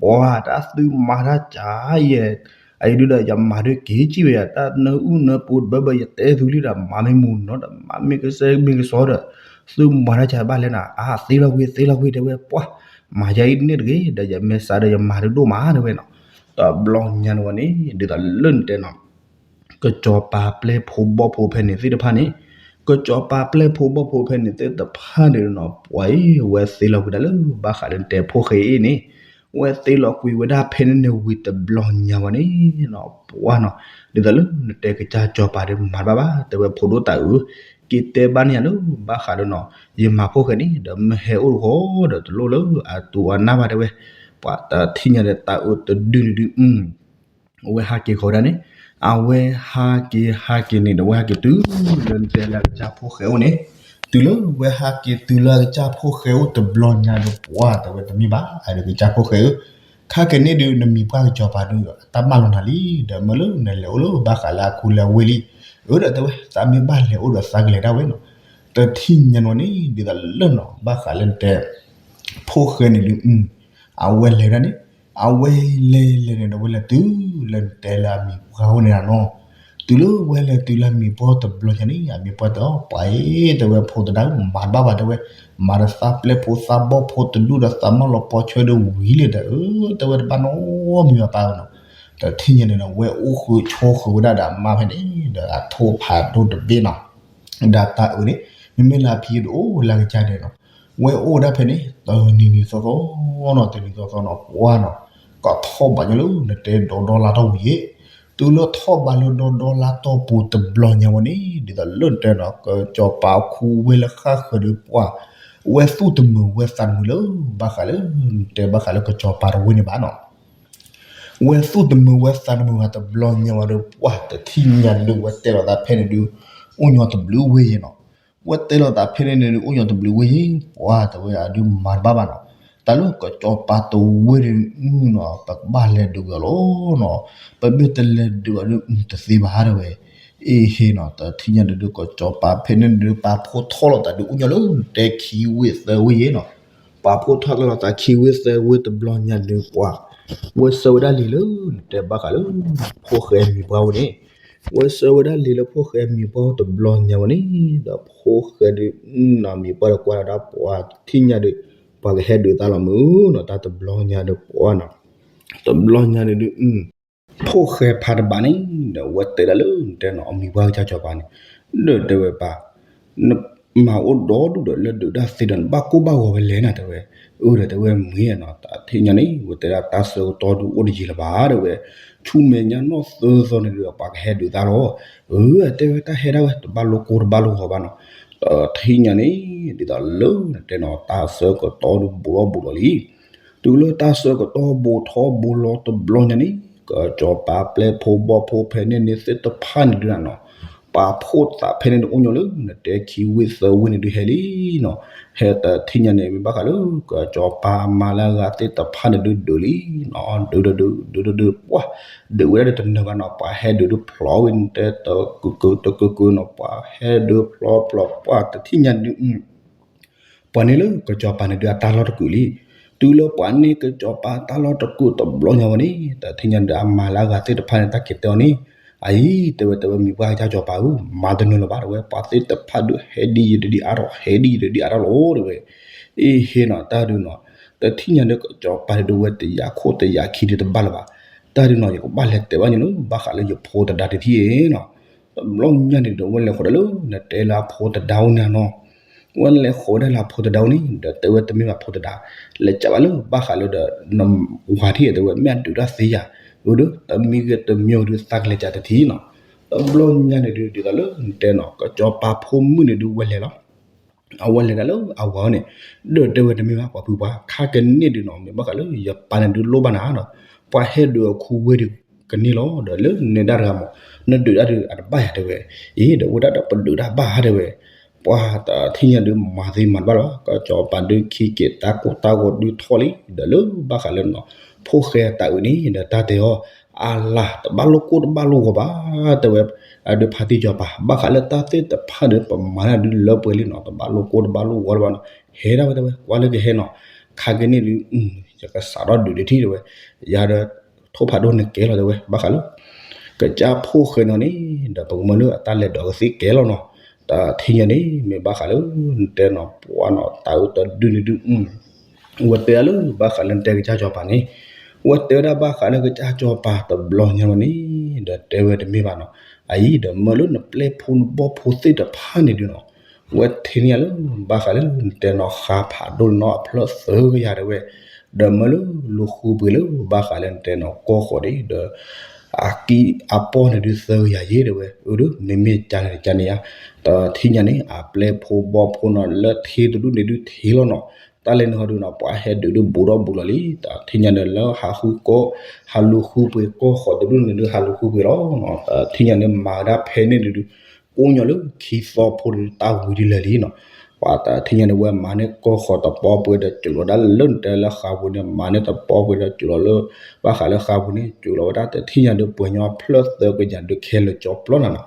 ပှၢ်တၢ်သုမၤတၢ်ကါယဲၢ် အအံၤဒုးဒီး ယမၤဒုးက့ၤစံၣ်ဝဲယၤ တၢ်နၢအုၣ်နၢပူၤတဘၢဘၢ ယတဲသုလံဒီး မၤမ့ၢ်မူနီၤဒီး မၤမ့ၢ်ကစဲမ့ၢ်ကစီဒီး သုမၤတၢ်ကါဘၣ်လဲၣ်နၤ အါ သ့လီၤကွံာ် သ့လီၤကွံာ် တဲဝဲ ပှၢ် မၤယၤအံၤန့ၣ်တဂ့ၤ ဒီးယမ့ၢ်စးဒီး ယမၤဒုးဒိၣ်မး တဲဝဲနီၤ. တဘျီညါန့ၣ်ဝဲန့ၣ် ဒ်သိးလၢနတဲနီၤ ကစီၤပၤပျဲၢ်ဖိဘီၣ်ဖိဖဲန့ၣ်သ့ၣ်တဖၣ်န့ၣ် ကစီၤပၤပျဲၢ်ဖိဘီၣ်ဖိဖဲန့ၣ်သ့ၣ်တဖၣ်န့ၣ်နီၤ ပှၤအံၤ ဝဲသ့လီၤကွံာ်ဒၣ်လၢဘၣ်ဃးလၢနတဲဖိၣ်ဃဲအ့ၣ်န့ၣ် ဝဲသ့လီၤကွံာ်ဝဲဒၣ်ဖဲန့ၣ်န့ၣ်ဝံၤတဘျီညါဝဲန့ၣ်နီၤ ပှၢ်နီၤ ဒ်သိးလၢနတဲကစၢ်စီၤပၤဒီးမၤတဘၣ်ဘၣ် တဲဝဲဖိဒိၣ်တၢ်အုး က့ၤတဲဘၣ်န့ၢ်ယၤလၢဘၣ်ဃးဒီးနီၤ ယမၤဖိၣ်ဃဲန့ၣ် ဒီးမ့ၢ်ဟဲအိၣ်တဃီဒီးတလိၣ်လၢအတူၢ်အနၢ်ဘၣ်တဲဝဲ ပှၤတထံၣ်ညါဒီးတၢ်အုးတဒုန့ၣ်ဒုး အဝဲဟးက့ၤဃီၤဒၣ်န့ၣ် အဝဲဟးက့ၤဟးက့ၤန့ၣ်ဒီး အဝဲဟးက့ၤတုၤလၢနတဲလၢအကစၢ်ဖိၣ်ဃဲအိၣ်န့ၣ် တုၤလၢဝဲဟးက့ၤတုၤလၢအကစၢ်ဖိၣ်ဃဲအိၣ်တဘျီညါဒီး ပှၢ်တဲဝဲတမ့ၢ်ဘၣ် အဒုးကစၢ်ဖိၣ်ဃဲဧၢ ခါက့ၤန့ၣ်ဒုး နမံၤပှၢ်ကစီၤပၤဒုး တၢ်မၢလီၤနၤလံ ဒီးမၢလၢနလဲၤအိၣ်လၢဘၣ်ဃးလၢအခူလၢဝ့ၢ်လံ အၢ ဒီးတဲဝဲ သးမ့ၢ်ဘၣ်လဲၤအိၣ်ဒီးသးကလဲၤဒၣ်ဝဲနီၤ တထံၣ်ညါန့ၣ်ဝဲန့ၣ် ဒ်သိးလၢနီၤ ဘၣ်ဃးလၢနတဲ ဖိၣ်ဃဲန့ၣ်ဒုး အဝဲလဲၤဒၣ်န့ၣ်, အဝဲလဲၤလဲၤန့ၣ်ဒီး ဝဲလဲၤတုၤလၢနတဲလၢအမံၤပှၢ်အိၣ်န့ၣ်နီၤ. တုၤလၢဝဲလဲၤတုၤလၢအမံၤပှၢ်တဘျီညါန့ၣ် အမံၤပှၢ်တဲအီၤ ပှၤအံၤ တဲဝဲ ဖိသဒါမၤတဘၣ်ဘၣ် တဲဝဲ, မၤဒီးသးပျဲၢ်ဖိသးဘီၣ်ဖိတဒူၣ်ဒီးသးမၢလီၤပီၤဆွဲဒီးဝံၤလံဒီး တဲဝဲတဘၣ်နီတမံၤဘၣ်ပၢ်နီၤ. တထံၣ်ညါန့ၣ်ဒီး ဝဲအိၣ်ဃုာ်ဆိးဃုာ်ဝဲဒၣ်ဒီးအမါဖဲန့ၣ် ဒီးအထိၣ်ဖးဒိၣ်တဘ့ၣ်နီၤ ဒီးတၢ်အုးန့ၣ် မ့မ့ၢ်လၢအဖံဒုးအိၣ်လၢကစၢ်ဒဲးနီၤ. ဝဲအိၣ်ဝဲဒၣ်ဖဲန့ၣ် တနံၤနံၤသီသီနီၤ တနံၤသီသီနီၤ ပှၢ်နီၤ ကထီၣ်ဘးညါလၢနတဲဒီဒီလါထီၣ်ဝံၤယဲ, တုၤလၢထီၣ်ဘးလၢဒီဒီလါထီၣ်ပူၤတဘျီညါဝဲန့ၣ် ဒ်သိးလၢနတဲနီၤ ကစီၤပၤခူဝ့ၢ်လၢဃၣ်ဃၢၤဒီးပှၢ် ဝဲသူၣ်တမုာ်ဝဲသးတမုာ်လၢ ဘၣ်ဃးလၢ နတဲဘၣ်ဃးလၢကစီၤပၤတဝ့ၢ်န့ၣ်ဘၣ်နီၤ. ဝဲသူၣ်တမုာ်ဝဲသးတမုာ်ဘၣ်တဘျီညါဝဲဒီး ပှၢ်တထံၣ်ညါဒုး ဝဲတဲလီၤသးဖဲန့ၣ်ဒုး အိၣ်ညီတဘျုးဝ့ၢ်ယဲနီၤ. ဝဲတဲလီၤသးဖဲန့ၣ်န့ၣ်ဒုး အိၣ်ညီတဘျုးဝ့ၢ်ယဲ ပှၢ်တဲဝဲအဒုးမၤတဘၣ်ဘၣ်နီၤ. တၢ်လၢကစီၤပၤတဝ့ၢ်န့ၣ်နီၤ ပကဘၣ်လဲၤဒုးအီၤလီၤနီၤ. ပမ့ၢ်တလဲၤဒုးအီၤဒုး တသ့ဘၣ်တဲဝဲ. အ့ဟ့နီၤ တထံၣ်ညါဒုး ကစီၤပၤဖဲန့ၣ်ဒုး ပာ်ဖှိၣ်ထီၣ်လိာ်သးဒုး အိၣ်ညီလၢနတဲခံဝ့ၢ်သၢဝ့ၢ်ယဲနီၤ. ပာ်ဖှိၣ်ထီၣ်လိာ်သးခံဝ့ၢ်သၢဝ့ၢ်တဘျီညါဒုး ပှၢ် ဝဲဆှၢဝဲဒၣ်လံာ်လၢနတဲဘၣ်ဃးလၢ ဖိၣ်ဃဲမံၤပှၢ်ဝဲန့ၣ်, ဝဲဆှၢဝဲဒၣ်လံာ်လၢဖိၣ်ဃဲမံၤပှၢ်တဘျီညါဝဲန့ၣ် ဒီးဖိၣ်ဃဲဒုး နီၤ မံၤပှၢ်ဒီးကွၢ်ဒီးပှၤတထံၣ်ညါဒုး ပှၤကဟဲဒုးသးလီၤမုၢ်နီၤ တၢ်တဘျီညါဒုးပှၢ်နီၤ. တဘျီညါဒုးဒုး ဖိၣ်ဃဲဖးတဘးန့ၣ် ဒီးဝဲတဲဒၣ်လၢနတဲနီၤ အမံၤပှၢ်ကစၢ်စီၤပၤန့ၣ် ဒီးတဲဝဲပၢ် နမၤအိၣ်ဒီဒူၣ်ဒီးလၢဒုးတၢ်သ့ဒီး နဘၣ်ကိၢ်ဘၣ်ဂီၤဝဲလဲၣ်နၤ တဲဝဲ. အၢ ဒီးတဲဝဲမ့ၢ်နီၤ တထံၣ်ညါန့ၣ် ဝဲတဲဒၣ်တၢ်ဆၢကတီၢ်ဒုးအိၣ်တယံာ်လၢၤဘၣ် တဲဝဲ. ဆူမဲာ်ညါနီၢ်သၢသီန့ၣ်ဒုး ပှၤကဟဲဒုးသးလီၤ. အၢ တဲဝဲတၢ်ဟဲဒၣ်ဝဲ တဘၣ်လိကိၢ်တဘၣ်လိဂီၤဘၣ်နီၤ. တထံၣ်ညါန့ၣ် ဒ်သိးလၢနတဲနီၤ တၢ်ဆၢကတီၢ်ဒုးဘူးထီၣ်ဘူးလီၤလံ. တုၤလၢတၢ်ဆၢကတီၢ်ဘူးထီၣ်ဘူးလီၤတဘျီညါန့ၣ် ကစီၤပၤပျဲၢ်ဖိဘီၣ်ဖိဖဲန့ၣ်န့ၣ်သ့ၣ်တဖၣ်န့ၣ်ဒုးနီၤ ပာ်ဖှိၣ်သးဖဲန့ၣ်န့ၣ် အိၣ်ညီလၢနတဲခံဝ့ၢ်သၢဝ့ၢ်န့ၣ်ဒုးဟဲလံနီၤ. ဟဲတထံၣ်ညါန့ၣ် မ့ၢ်ဘၣ်ဃးလၢ ကစီၤပၤမၤလၢအဂၤသ့ၣ်တဖၣ်န့ၣ်ဒုးဒုးလံနီၤ ဒုးဒုးဒုး ဒုးဒုးဒုး ပှၢ် ဒုးဝဲဒၣ်ဒီးတနၢၤဘၣ်နီၤ ပှၤဟဲဒုးဒုးဖျိးဝဲန့ၣ်တဲတကၢၤတကၢၤကၢၤနီၤ ပှၤဟဲဒုးဖျိးဖျိး ပှၢ်တထံၣ်ညါဒုး ပှၤန့ၢ်လၢကစီၤပၤန့ၣ်ဒုးအတၢ်လီၢ်တကုာ်လံ. တုၤလၢပှၤန့ၢ်ကစီၤပၤတၢ်လီၢ်တကုာ်တဘျီညါဝဲန့ၣ် တထံၣ်ညါဒုးအမၤလၢအဂၤသ့ၣ်တဖၣ်န့ၣ် တၢ်က့ၤတဲအီၤန့ၣ် အအံၤ တဲဝဲ တဲဝဲမံၤပှၢ်ကစၢ်စီၤပၤဧၢ မၤတနၢၤလၢၤဘၣ် တဲဝဲ ပှၤသ့ၣ်တဖၣ်ဒုးဟဲဒ်ယံာ်ဒံးအါထီၣ် ဟဲဒ်ယံာ်ဒံးအါထီၣ်လီၤ တဲဝဲ. အ့ဟ့နီၤ တၢ်ဒုးနီၤ တထံၣ်ညါဒုးကစီၤပၤဒုးဝဲတယာ်ခိၣ်တယာ်ခံဒုးတဘၣ်လၢၤဘၣ်. တၢ်ဒုးနီၤ ယကဘၣ်လဲၤတဲဘၣ်န့ၣ်လၢ ဘၣ်ဃးလၢယဖိသဒါတထံၣ်အံၤနီၤ. တဘျီညါန့ၣ်ဒီး ဝဲလဲၤဃီၤဒၣ်လၢ နတဲလၢအဖိသဒါအိၣ်န့ၣ်နီၤ. ဝဲလဲၤဃီၤဝဲဒၣ်လၢအဖိသဒါအိၣ်န့ၣ် ဒီးတဲဝဲတမ့ၢ်ဘၣ်ဖိသဒါ, လဲၤကးဘၣ်လၢဘၣ်ဃးလၢဒီး နဝၤထံၣ်တဲဝဲ မ့ၢ်အဒုးတၢ်သ့ယၤ, အၢ ဒီးတမံၤဂ့ၤတမံၤဂ့ၤဒုးသးကလဲၤကးတထံၣ်နီၤ. တဘျီညါန့ၣ်ဒုး ဒ်သိးလၢနတဲနီၤ ကစီၤပၤဖိမုၣ်န့ၣ်ဒုးဝဲလဲၤလီၤ. အဝဲလဲၤဒၣ်လၢအဝၤန့ၣ် ဒီးတဲဝဲတမ့ၢ်ဘၣ်ပှၤဖုပှၢ် ခါကန့ၣ်ဒုးနီၤ မ့ၢ်ဘၣ်ဃးလၢယပၢ်န့ၣ်ဒုးလိၣ်ဘၣ်နၤနီၤ, ပှၤဟဲဒုးအခူဝ့ၢ်ဒုးကန့ၢ်လီၤ, ဒီးလၢနဒၣ်တဂၤမး နဒုးတၢ်ဒုးအတဘၣ်ယၤတဲဝဲ, အ့ ဒီးဝဲဒၣ်ဒီးပဒုးတၢ်ဘၣ်ဧါတဲဝဲ, ပှၤတထံၣ်ညါဒုးမၤသ့မၤတဘၣ်လီၤ, ကစီၤပၤဒုးခံက့ၤတၢ်ကိၢ်တၢ်ဂီၤဒုးထီၣ်လံ, ဒီးလၢဘၣ်ဃးလၢနီၤ ဖိၣ်ဃဲတၢ်အုးန့ၣ် ဒီးတၢ်တဲအီၤ အလၤတဘၣ်လိာ်ကိၢ်တဘၣ်လိာ်ဂီၤဘၣ် တဲဝဲ, အဒုးဖါတံၢ်စီၤပၤ ဘၣ်ဃးလၢတၢ်သ့ၣ်တဖၣ်ဒုး ပမၤတၢ်ဒုးလၢပှဲၤလံနီၤ, တဘၣ်လိာ်ကိၢ်တဘၣ်လိာ်ဂီၤလၢၤဘၣ်နီၤ, ဟဲဒၣ်ဝဲတဲဝဲ ကွၢ်လၢကဟဲနီၤ, ခါကန့ၣ်ဒုး ယကစးထီၣ်ဒုးတထံၣ်တဲဝဲ, ယၤဒီး ထိၣ်ဖးဒိၣ်န့ၣ်ကဲလီၤတဲဝဲ ဘၣ်ဃးလၢ ကစၢ်ဖိၣ်ဃဲနီၤန့ၣ် ဒီးပကမၢလၢအတၢ်လဲၤဒီးကသ့ကဲလီၤနီၤ, တထံၣ်ညါန့ၣ် မ့ၢ်ဘၣ်ဃးလၢ နတဲနီၤ ပှၤနီၤ တၢ်အုးတဒုန့ၣ်ဒုး ဝဲတဲဒၣ်လၢဘၣ်ဃးလၢနတဲကစၢ်စီၤပၤန့ၣ်, ဝဲတဲဝဲဒၣ်ဘၣ်ဃးလၢကစၢ်စီၤပၤတဘျီညါဝဲန့ၣ် ဒီးတဲဝဲတမ့ၢ်ဘၣ်နီၤ, အအံၤဒီးမၢလၢနပျဲၢ်ဖိနဘီၣ်ဖိသ့ၣ်တဖၣ်န့ၣ်ဒုးနီၤ, ဝဲထံၣ်န့ၢ်လၢ ဘၣ်ဃးလၢနတဲနီၤ ဃါဖးဒိၣ်နီၤအဖျၢၣ်သၢကယၤတဲဝဲ, ဒီးမၢလၢလူၤဃုပှ့ၤလၢ ဘၣ်ဃးလၢနတဲနီၤ ကီၢ်ဃိးဒၣ် ဒီး အကံအပီၢ်န့ၣ်ဒုးသၢကယၤယဲၢ်တဲဝဲ, အၢ ဒီးမ့မ့ၢ်ကန့ၣ်တကန့ၣ်ဧါ, တထံၣ်ညါန့ၣ် အပျဲၢ်ဖိဘီၣ်ဖိနီၤ လၢထံတဒူၣ်န့ၣ်ဒုးထံလီၤနီၤ, တၢ်လဲၤနုာ်ဟီဒုးနီၤ ပှၤဟဲဒုးဒုးဘူးထီၣ်ဘူးလီၤလံ, တထံၣ်ညါန့ၣ်လၢဟးဃုကီၢ် ဟးလူၤဃုပှ့ၤကီၢ်ဃိးတဒူၣ်န့ၣ်ဒုး ဟးလူၤဃုပှ့ၤလီၤနီၤ, တထံၣ်ညါန့ၣ် မၤဝဲဒၣ်ဖဲန့ၣ်ဒုး ကိးညီလၢခံသီဖိဒုး တၢ်ဝံၤဒုးလၢာ်လံနီၤ, ပှၤတထံၣ်ညါန့ၣ် ဝဲမၤန့ၢ်ကီၢ်ဃိးတပီၢ်ပှ့ၤဒီး စူးလီၤဒၣ်လၢနတဲလၢဃါပူၤန့ၣ် မၤန့ၢ်တပီၢ်ပှ့ၤဒီး စူးလီၤလၢ ဘၣ်ဃးလၢဃါပူၤန့ၣ် စူးလီၤဝဲဒၣ်တထံၣ်ညါဒုး ပှဲၤညီအဖျၢၣ်သၢကယၤဒုးခဲလၢာ်ကၠီပျီနၤနီၤ,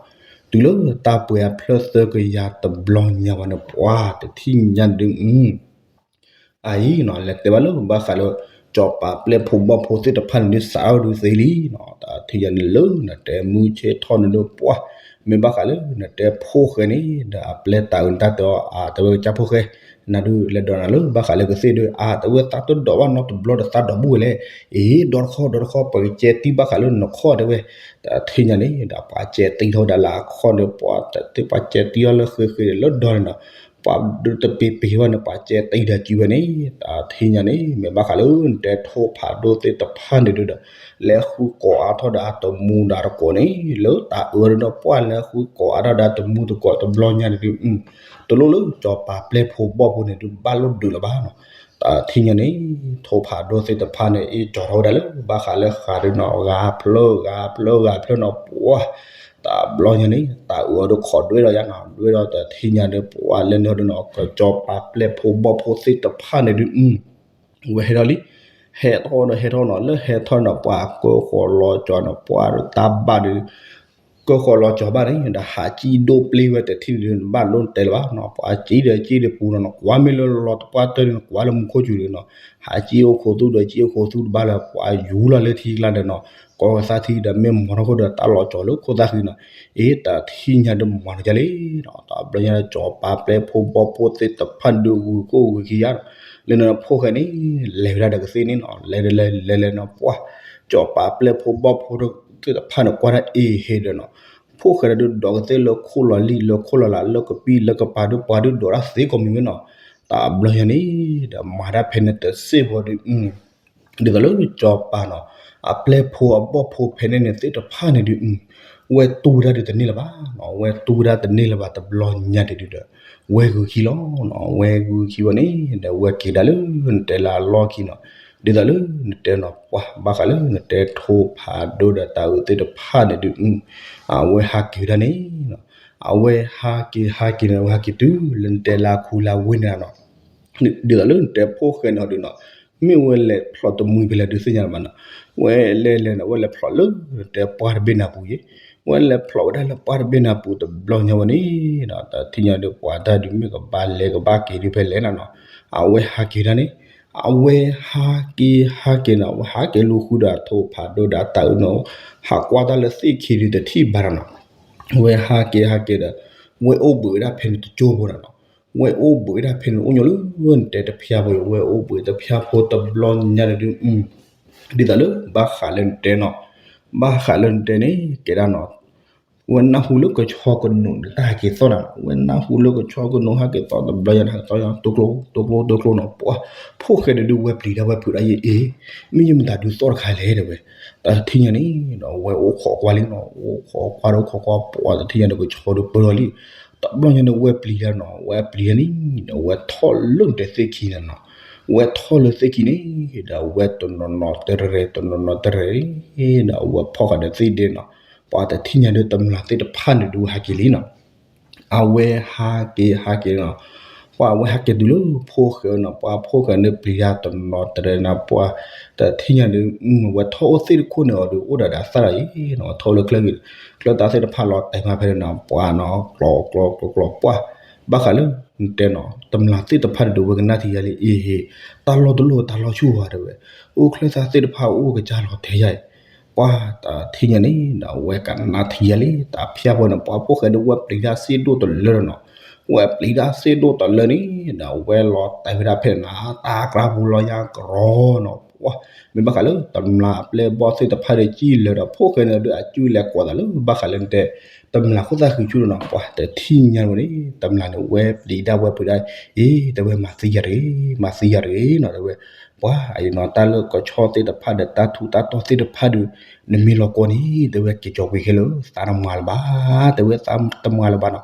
တုၤလၢတၢ်ပှဲၤအဖျၢၣ်သၢကယၤတဘျီညါဝဲန့ၣ် ပှၤတထံၣ်ညါဒုး အအံၤနီၤ လဲၤတဲဘၣ်လၢဘၣ်ဃးလၢ ကၠီၤပၤပျဲၢ်ဖိဘီၣ်ဖိသ့ၣ်တဖၣ်န့ၣ်ဒုး စးထီၣ်ဒုးသ့လံနီၤ. တၢ်ထံၣ်ညါန့ၣ်လၢနတဲမုၢ်ဆ့ၣ်ထီၣ်န့ၣ်ဒုးပှၢ်, မ့ၢ်ဘၣ်ဃးလၢနတဲဖိၣ်ဃဲန့ၣ်ဒီး အပျဲၢ်တၢ်အုးနတၢ်တဲအီၤ အတဲဝဲကစၢ်ဖိၣ်ဃဲ နၤဒုးလဲၤဒိးနၤလၢဘၣ်ဃးလၢကသ့ၣ်ဒုး အတဲဝဲသးတဒိးဘၣ်နီတဘျီဒီးသးဒိးဘူၣ်ဝဲလဲၣ်, အ့ ဒီတခီ ဒီတခီ ပကကဲတံၢ်ဘၣ်ဃးလၢနခီၣ်တဲဝဲ, တၢ်ထံၣ်ညါန့ၣ်ဒီး ပှၤကဲတံၢ်ထီၣ်ဝဲဒၣ်လၢအခီၣ်န့ၣ် ပှၤတသ့ ပှၤကဲတံၢ်အီၤလၢဃ့ဃ့လၢဒီန့ၣ်နီၤ ပှၤဒုးတပ့ၤပ့ၤဘၣ်န့ၣ် ပှၤကဲတံၢ်ဒီးကံဝဲန့ၣ် တၢ်ထံၣ်ညါန့ၣ် မ့ၢ်ဘၣ်ဃးလၢနတဲထိၣ်ဖးဒိၣ်သ့ၣ်တဖၣ်န့ၣ်ဒုးဒီး လဲၤဃုကိးအါထီၣ်ဒီးအတမူဒါတကိးန့ၣ် လၢတၢ်အၢဒုးဒီးပှၢ် လဲၤဃုကိးအါထီၣ်ဒီးအတမူတကိးတဘျီညါန့ၣ်ဒုး တလိၣ်လၢကၠီၤပၤပျဲၢ်ဖိဘီၣ်ဖိန့ၣ်ဒုးဘၣ်လိၣ်ဒုးလၢၤဘၣ်နီၤ. တၢ်ထံၣ်ညါန့ၣ် ထိၣ်ဖးဒိၣ်သ့ၣ်တဖၣ်န့ၣ် အ့ၣ်ကၠီၤထီၣ်ဝဲဒၣ်လၢဘၣ်ဃးလၢဃးဒုးနီၤ ဂၤဖျၢၣ်ဂၤဖျၢၣ်ဂၤဖျၢၣ်နီၤ ပှၢ် တဘျီညါန့ၣ် တၢ်အၢဒုးခိးဒွဲၣ်ဒီးယါနီၤ ဒွဲၣ်ဒီးတၢ်ထံၣ်ညါဒုးပှၢ်လၢန့ၣ်ဒုးနီၤ ကၠီၤပၤပျဲၢ်ဖိဘီၣ်ဖိသ့ၣ်တဖၣ်န့ၣ်ဒုး ဝဲဟဲထီၣ်လံ, ဟဲထီၣ်ဒီးဟဲထီၣ်နီၤ လၢဟဲထီၣ်နီၤ ပှၤကၢဃီၤလီၤကၠီၤနီၤ ပှၢ်တၢ်ဘၣ်ဒုး ကၢဃီၤလီၤကၠီၤဘၣ်န့ၣ် ဒီးဟးကံၣ်ဒိၣ်ပျ့ၤဝဲတထံၣ်န့ၣ်ဒုး နဘၣ်လိၣ်နတဲလၢၤဘၣ်နီၤ ပှၤကံၣ်ဒီးကံၣ်ဒီးပူၤနီၤ ကွၢ်မ့ၢ်လၢလီၤတပှၢ်တၢၢ်န့ၣ် ကွၢ်လၢမူခိၣ်စူၤန့ၣ်နီၤ ဟးကံၣ်အိၣ်ခိးသူၣ်ဒီးကံၣ်အိၣ်ခိးသူၣ်တဘၣ်လၢၤ ပှၤယူၤလီၤလၢထံကျါဒီးနီၤ ကီၢ်သၣ်ထံဒီးမ့ၢ်မီၤထီၣ်ခိၣ်ဒီးတၢ်လီၤကၠီၤလၢခိၣ်သၣ်ဃံနီၤ အ့ တၢ်ထံၣ်ညါဒုးမၤန့ၢ်ကလဲၣ်နီၤ တဘျီညါဒီးကၠီၤပၤပျဲၢ်ဖိဘီၣ်ဖိသ့ၣ်တဖၣ်န့ၣ်ဒုး ဂုၤကအိၣ်ဂုၤခံယါနီၤ လၢန့ၣ်ဖိၣ်ဃဲန့ၣ် လဲၤဝဲဒၣ်ဒီးကသ့ၣ်န့ၣ်နီၤ လဲၤလဲၤလဲၤလဲၤနီၤ ပှၢ် ကၠီၤပၤပျဲၢ်ဖိဘီၣ်ဖိသ့ၣ်တဖၣ်န့ၣ် ကွၢ်ဒၣ်အ့ဟ့ဒီးနီၤ ဖိၣ်ဃဲဒီးဒုးဒိးကသ့ၣ်လၢခိၣ်လီၤလံၣ် လၢခိၣ်လီၤလး လၢကပံၣ်လၢကပၤဒုး ပှၤဒုးဒိးတၢ်သ့ကိးမံၤဝဲနီၤ တဘျီညါန့ၣ် ဒီးမၤဒၣ်ဖဲန့ၣ်တစ့ၢ်ဖိဒီး ဒ်သိးလၢကၠီၤပၤနီၤ အပျဲၢ်ဖိအဘီၣ်ဖိဖဲန့ၣ်န့ၣ်သ့ၣ်တဖၣ်န့ၣ်ဒုး ဝဲတူၢ်ဝဲဒၣ်ဒုးတန့ၢ်လၢၤဘၣ်နီၤ ဝဲတူၢ်ဝဲဒၣ်တန့ၢ်လၢၤဘၣ်တဘျီညါဒုးဒီး ဝဲဂုၤခံလီၤနီၤ ဝဲဂုၤခံဝဲန့ၣ် ဒီးဝဲက့ၤဒၣ်လၢနတဲလၢအလီၢ်ခံနီၤ ဒ်သိးလၢနတဲနီၤ ပှၤဘၣ်ဃးလၢနတဲထိၣ်ဖးဒိၣ်ဒီးတၢ်အုးသ့ၣ်တဖၣ်န့ၣ်ဒုး အဝဲဟးက့ၤဝဲဒၣ်န့ၣ်နီၤ အဝဲဟးက့ၤဟးက့ၤန့ၣ် အဝဲဟးက့ၤတုၤလၢနတဲလၢခူလၢဝ့ၢ်န့ၣ်နီၤ ဒ်သိးလၢနတဲဖိၣ်ဃဲန့ၣ်ဟီဒုးနီၤ မ့ၢ်ဝဲလဲၤဖျိးတမှံၤဖဲလဲၣ်ဒုးသ့ၣ်ညါလၢၤဘၣ်နီၤ ဝဲလဲၤလဲၤန့ၣ် ဝဲလဲၤဖျိးလၢနတဲပှၢ်တဘ့ၣ်နၤပူၤယ့ၣ် ဝဲလဲၤဖျိးဝဲဒၣ်လၢပှၢ်တဘ့ၣ်နၤပူၤတဘျီညါဝဲန့ၣ်နီၤ တၢ်ထံၣ်ညါဒုးပှၤတၢ်ဒုးမ့ၢ်ကဘၣ်လဲၤကဘၣ်က့ၤဒုးဖဲလဲၣ်နီၤ အဝဲဟးက့ၤဒၣ်န့ၣ် အဝဲဟးက့ၤဟးက့ၤနီၤ အဝဲဟးက့ၤလူၤဃုာ်ဒီးထိၣ်ဖးဒိၣ်ဒီးတၢ်အုးနီၤ ဟးကွၢ်တၢ်လၢသ့ၣ်ခံဒုးတထံၣ်ဘၣ်ဒီးနီၤ ဝဲဟးက့ၤဟးက့ၤဒီး ဝဲအိၣ်ဘှံးဝဲဒၣ်ဖဲန့ၣ်တကၠိဖိဒီးနီၤ ဝဲအိၣ်ဘှံးဝဲဒၣ်ဖဲန့ၣ် အိၣ်ညီလၢနတဲတဖျါဖိ ဝဲအိၣ်ဘှံးတဖျါဖိတဘျီညါန့ၣ်ဒုး ဒ်သိးလၢဘၣ်ဃးလၢနတဲနီၤ ဘၣ်ဃးလၢနတဲန့ၣ် ကဲဒၣ်နီၤ ဝဲနၢ်ဟူလၢကဆီကနိးန့ၣ် တၢ်ဟဲက့ၤသီၣ်နၤ ဝဲနၢ်ဟူလၢကဆီကနိးဟဲက့ၤသီၣ်တဘျီညါန့ၣ် ဟဲက့ၤသီၣ်ညါ တိကျိ တိကျိ တိကျိနီၤ ပှၤ ဖိၣ်ဃဲန့ၣ်ဒုးဝဲပျံၤတၢ်ဝဲဖုးတၢ်ယဲၢ်အ့ မ့ၢ်ယမတၤဒုးသီၣ်တခါလဲၣ်တဲဝဲ တၢ်တထံၣ်ညါန့ၣ်ဒီး ဝဲအိၣ်ခိးကွၢ်လံနီၤ အိၣ်ခိးကွၢ်ဒီးခိးကွၢ်ပှၤ တၢ်တထံၣ်ညါန့ၣ်ကဆီဒုးပၢလီၤလံ တဘျီညါန့ၣ်ဝဲပျံၤတၢ်နီၤ ဝဲပျံၤတၢ်န့ၣ်ဒီး ဝဲထီၣ်လၢနတဲသ့ၣ်ခံန့ၣ်နီၤ ဝဲထီၣ်လၢသ့ၣ်ခံန့ၣ် ဒီးဝဲတနီၤနီၤတရဲၣ် တနီၤနီၤတရဲၣ် ဒီးဝဲဖီၣ်ဃာ်ဒီးသ့ၣ်ဒဲးနီၤ ပှၤတထံၣ်ညါဒုးတမျၢ်သ့ၣ်တဖၣ်န့ၣ်ဒုးဝဲဟးက့ၤလံနီၤ အဝဲဟးက့ၤဟးက့ၤနီၤ ပှၤအဝဲဟးက့ၤတုၤလၢဖိၣ်ဃဲနီၤ ပှၤဖိၣ်ဃဲန့ၣ်ပျံၤတၢ်တနီၤတရဲၣ်နီၤ ပှၤတထံၣ်ညါဒုး ဝဲထီၣ်အိၣ်သ့ၣ်တခိၣ်န့ၣ်အီၤဒုး အိၣ်ဒီးဒီးသၣ်ဒီးအံၤနီၤ ထီၣ်လၢချၢ ချၢသၣ်သ့ၣ်တဖၣ်လီၤတဲာ်မးဖဲန့ၣ်နီၤ ပှၤနီၤ ကျီကျီကျီကျီပှၢ် ဘၣ်ဃးလၢ နတဲနီၤ တမျၢ်သ့ၣ်တဖၣ်န့ၣ်ဒုး ဝဲကနၣ်ထံယါလံ အ့ဟ့ တၢ်လီၢ်တလီၢ်တၢ်လီၢ်ဆူၣ်ဝဲတဲဝဲ အိၣ်ချၢသၣ်သ့ၣ်တဖၣ်အိၣ်ကစၢ်လီၤတဲာ်ယါအံၤ ပှၤတထံၣ်ညါန့ၣ်ဒီး ဝဲကနၣ်ထံယါလံ တၢ်ဖၠါဖိန့ၣ် ပှၤဖိၣ်ဃဲဒုးဝဲပျံၤတၢ်စ့ဒိၣ်တလၢနီၤ ဝဲပျံၤတၢ်စ့ဒိၣ်တလၢန့ၣ်ဒီး ဝဲလီၤတဲာ်ဝဲဒၣ်ဖဲန့ၣ် တၢ်ကြၢးပူၤလီၤယါကရီနီၤ ပှၤ မ့ၢ်ဘၣ်ဃးလၢတမျၢ်အပျဲၢ်ဘီၣ်သ့ၣ်တဖၣ်ဒီး ကံၣ်လၢာ်ဒီးဖိၣ်ဃဲန့ၣ်ဒီး အကၠူလဲၤကွၢ်သးလၢ ဘၣ်ဃးလၢနတဲ တမျၢ်ခိၣ်သၣ်ဃံဆူၣ်နီၤ ပှၤတထံၣ်ညါဝဲန့ၣ် တမျၢ်န့ၣ် ဝဲပျံၤဒၣ်ဝဲဖုးဒၣ် အ့ တဲဝဲမၤသံယၤတဂ့ၤ မၤသံယၤတဂ့ၤနီၤ တဲဝဲ ပှၤအံၤနီၤ တၢ်လၢကဆီသ့ၣ်တဖၣ်ဒီး တၢ်ထူးတၢ်တီၤသ့ၣ်တဖၣ်ဒီး နမ့ၢ်လီၤကီန့ၣ် တဲဝဲက့ၤကၠီၤကွံာ်ခဲလၢာ် သးတမၤလၢၤဘၣ် တဲဝဲသးတမၤလၢၤဘၣ်နီၤ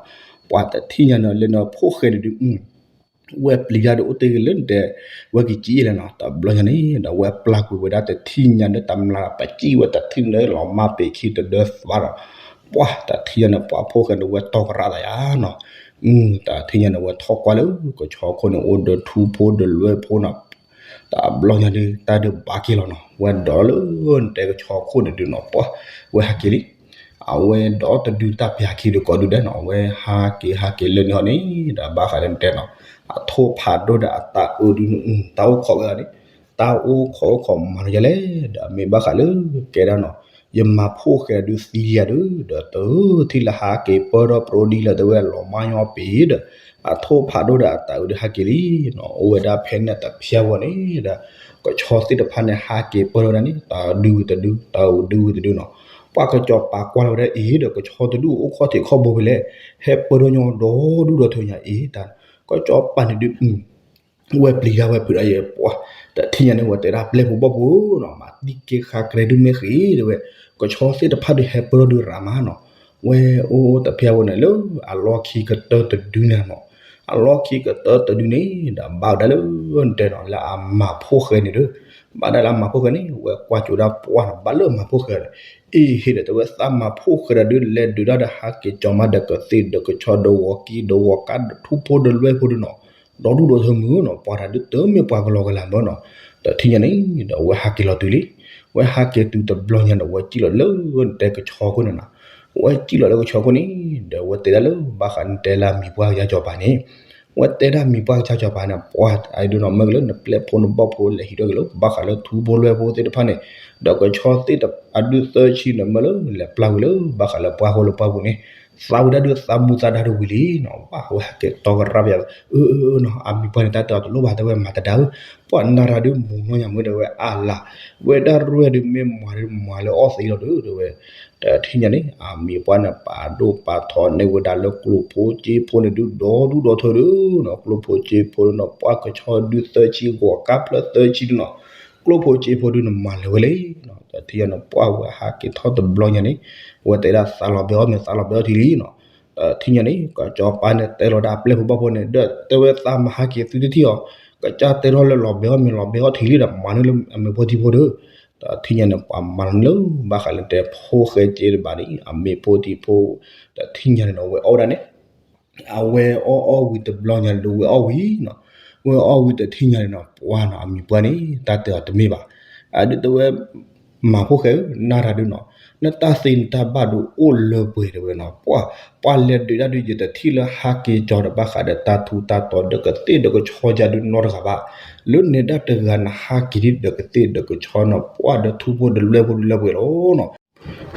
ပှၤတထံၣ်ညါန့ၣ် လၢနဖိၣ်ဃဲဒုးဒုး ဝဲပျံၤတၢ်ဒီးအိၣ်တ့ၢ်ဂ့ၤလၢနတဲ ဝဲကကံၣ်လဲၣ်နီၤ တဘျီညါန့ၣ်ဒီး ဝဲပျၢ်ကွံာ်ဝဲဒၣ်တထံၣ်ညါန့ၣ် တမျၢ်ပကံၣ်ဝဲတထံၣ်န့ၣ် လီၤမၢ်ပ့ၤခံတဒၢသးဒီး ပှၤတထံၣ်ညါန့ၣ် ပှၤဖိၣ်ဃဲန့ၣ် ဝဲတီကရၣ်သးယါနီၤ တထံၣ်ညါန့ၣ် ဝဲထီၣ်ကွၢ်လၢကဆီခိၣ်န့ၣ် အိၣ်ဒီးထူဖိဒီးလွဲဖိနီၤ တဘျီညါဒုး တၢ်ဒုးဘၣ်က့ၤလီၤနီၤ ဝဲဒိးလၢနတဲကဆီခိၣ်န့ၣ်ဒုးနီၤ ပှၤ ဝဲဟးက့ၤလံ အဝဲဒီးတဒုတၢ်ပျၢ်ခံဒီးကိးဒုဒဲးနီၤ အဝဲဟးက့ၤဟးက့ၤလၢန့ၣ်ဟီန့ၣ် ဒီးဘၣ်ဃးလၢနတဲနီၤ အထိၣ်ဖးဒိၣ်ဒီးအတၢ်အုးဒု တၢ်အိၣ်ခိးဝဲအီၤန့ၣ် တၢ်အိၣ်ခိးအိၣ်ခိးမၤလီၤယၤလဲၣ် ဒီးမ့ၢ်ဘၣ်ဃးလၢကဲဒၣ်နီၤ ယမၤဖိၣ်ဃဲဒုသံယၤဒု ဒီးတထံၣ်လၢဟးက့ၤပၢၢ်ထီၣ်ပရိဒံလၢတဝဲလီၤမါညီပ့ၤဒီး အထိၣ်ဖးဒိၣ်ဒီးအတၢ်အုးဒုဟးက့ၤလံနီၤ အိၣ်ဝဲဒၣ်ဖဲန့ၣ်တဖျၢၣ်ဝဲန့ၣ်ဒီး ကဆီသ့ၣ်တဖၣ်န့ၣ် ဟးက့ၤပၢၢ်ထီၣ်ဝဲဒၣ်န့ၣ် တဒုဝံၤတဒု တဒုဝံၤတဒုနီၤ ပှၤကစီၤပၤကွၢ်လီၤဝဲဒၣ်အံၤဒီး ကဆီတဒုအိၣ်ခီၣ်ထံးခီၣ်ဘိဖဲလဲၣ် ဟဲပၢၢ်ထီၣ်ညီဒီဒူၣ်ဒီထၢညါအံၤ တၢ်ကစီၤပၤန့ၣ်ဒု ဝဲပျံၤတၢ်ဝဲဖုးဒၣ်ယဲပှၤ တထံၣ်ညါန့ၣ် ဝဲတဲဒၣ်ပျဲၢ်ဖိဘီၣ်ဖိနီၤ မၤတံၢ်က့ၤဃါကရဲဒုမ့ၢ်ဃ့တဲဝဲ ကဆီသ့ၣ်တဖၣ်ဒုဟဲပၢၢ်ထီၣ်ဒုရၤမးနီၤ ဝဲအိၣ်တဖျၢၣ်ဝဲန့ၣ်လၢ အလီၢ်ခံကတၢၢ်တဒုန့ၣ်နီၤ အလီၢ်ခံကတၢၢ်တဒုန့ၣ်ဒီး ဘၣ်ဝဲဒၣ်လၢနတဲနီၤ လၢအမၤဖိၣ်ဃဲန့ၣ်ဒီး ဘၣ်ဒၣ်လၢအမၤဖိၣ်ဃဲန့ၣ် ဝဲကွၢ်ကၠိဒၣ်ပှၢ်နီၤ ဘၣ်လၢမၤဖိၣ်ဃဲန့ၣ် အ့ဟ့ၣ်ဒီး တဝဲသးမၤဖိၣ်ဃဲဒီးဒု လဲၤဒုးဒၣ်ဒီးဟးက့ၤကၠီၤမးဒီးကသ့ၣ်ဒီးကဆီဒီးဂီၤကံဒီးဂီၤကါဒီးထူဖိဒီးလွဲၢ်ဖိဒုနီၤ ဒီဒူၣ်ဒီထၢမုၢ်နီၤ ပှၤတၢ်ဒုတမ့ၢ်ပှၤကလီကလီမၢ်နီၤ တထံၣ်ညါန့ၣ်ဒီး ဝဲဟးက့ၤလီၤတုၤလံ ဝဲဟးက့ၤတုၤတဘျီညါဒီး ဝဲစံၣ်လီၤလၢနတဲကဆီခိၣ်န့ၣ်နီၤ ဝဲစံၣ်လီၤလၢကဆီခိၣ်န့ၣ် ဒီးဝဲတဲဒၣ်လၢ ဘၣ်ဃးနတဲလၢအမံၤပှၢ်ကစၢ်စီၤပၤန့ၣ် ဝဲတဲဒၣ်မံၤပှၢ်ကစၢ်စီၤပၤန့ၣ် ပှၤအဒုနီၤ မ့ၢ်ကလၢနပျဲၢ်ဖိနဘီၣ်ဖိလဲၤဟံးထီၣ်က့ၤလၢ ဘၣ်ဃးလၢထူဖိလွဲၢ်ဖိသ့ၣ်တဖၣ်န့ၣ် ဒီးကဆီသ့ၣ်အဒုသၢဆံန့ၣ် မ့ၢ်လၢလဲၤပျၢ်ဝံၤလၢ ဘၣ်ဃးလၢပှၢ်ဖိလၢပှၢ်ပူၤန့ၣ် သးဝံၤဒၣ်ဒုသးမူသးဒါဒုဝံၤလံနီၤ ဘၣ်ဝဲဟဲက့ၤတီကရၣ်ပယၤ အၢ အၢ နီၤ အမံၤပှၢ်န့ၣ် တၢ်တဲအီၤတလိၣ်ဘၣ် တဲဝဲမၤတဒါဧၢ ပှၤနၢ်ရၤဒုမူနီၢ်ညါမ့ၢ်တဲဝဲအလၤ ဝဲဒၣ်ရဲၣ်ဒုမ့ၢ်မၤဒုမၤလၢအီၣ်သံလီၤဒု တဲဝဲ တထံၣ်ညါန့ၣ် အမံၤပှၢ်န့ၣ် ပာ်ဒိၣ်ပာ်ထီန့ၢ်ဝဲဒၣ်လၢကျိၣ်ဖိစ့ဖိန့ၣ်ဒု ဒီဒူၣ်ဒီထၢဒုနီၤ ကျိၣ်ဖိစ့ဖိဒုနီၤ ပှၢ်ကဆီဒုသၢဆံ ဂီၤကါဖျၢၣ်သၢဆံဒုနီၤ ကျိၣ်ဖိစ့ဖိဒုန့ၣ် မၤလၢၤဝဲလံနီၤ တထံၣ်ညါန့ၣ် ပှၢ်ဝဲဟးက့ၤထီၣ်တဘျီညါန့ၣ် ဝဲတဲဒၣ်သးလီၤဘဲအီၣ်မ့ၤ သးလီၤဘဲအီၣ်ထံလံနီၤ တထံၣ်ညါန့ၣ် ကစီၤပၤန့ၣ်တဲလီၤဒၣ်အပျဲၢ်ဖိဘီၣ်ဖိန့ၣ် ဒီးတဲဝဲသးမၤဟးက့ၤသုတထံၣ်အီၤ ကစၢ်တဲထီၣ်လၢလီၤဘဲအီၣ်မ့ၤလီၤဘဲအီၣ်ထံလံဒီး မၤန့ၢ်လၢအမ့ၤဖိထံဖိဒီး တထံၣ်ညါန့ၣ် ပှၤမၤလၢဘၣ်ဃးလၢတဲဖိၣ်ဃဲစ့တဘၣ်န့ၣ် အမ့ၤဖိထံဖိ တထံၣ်ညါန့ၣ်ဒီး ဝဲအီၣ်ဝဲဒၣ်န့ၣ် အဝဲအီၣ်အီၣ်ဝံၤတဘျီညါန့ၣ်ဒီး ဝဲအီၣ်ဝံၤနီၤ ဝဲအီၣ်ဝံၤတထံၣ်ညါန့ၣ်နီၤ ပှၢ်နီၤ အမံၤပှၢ်န့ၣ် တၢ်တဲအီၤတမ့ၢ်ဘၣ် အဒုတဲဝဲ မၤဖိၣ်ဃဲဧၢ နၢ်ရၤဒုနီၤ နတၢ်သ့နတၢ်ဘၣ်ဒုးအိၣ်လၢပှဲၤတဲဝဲနီၤ ပှၢ် ပှၢ်လဲၤဒုးဒၣ်ဒုး ယတထံၣ်လၢဟးက့ၤကၠီၤဒီးဘၣ်ဃးဒီးတၢ်ထူးတၢ်တီၤဒီးကသ့ၣ်ဒီးကဆီယၤဒုနီတဂၤဘၣ် လၢနဲဒၣ်တဂၤနဟးက့ၤဒ်ဒီးကသ့ၣ်ဒီးကဆီနီၤ ပှၢ်ဒီးထူဖိဒီးလွဲၢ်ဖိဒုလၢပှဲၤလီၤနီၤ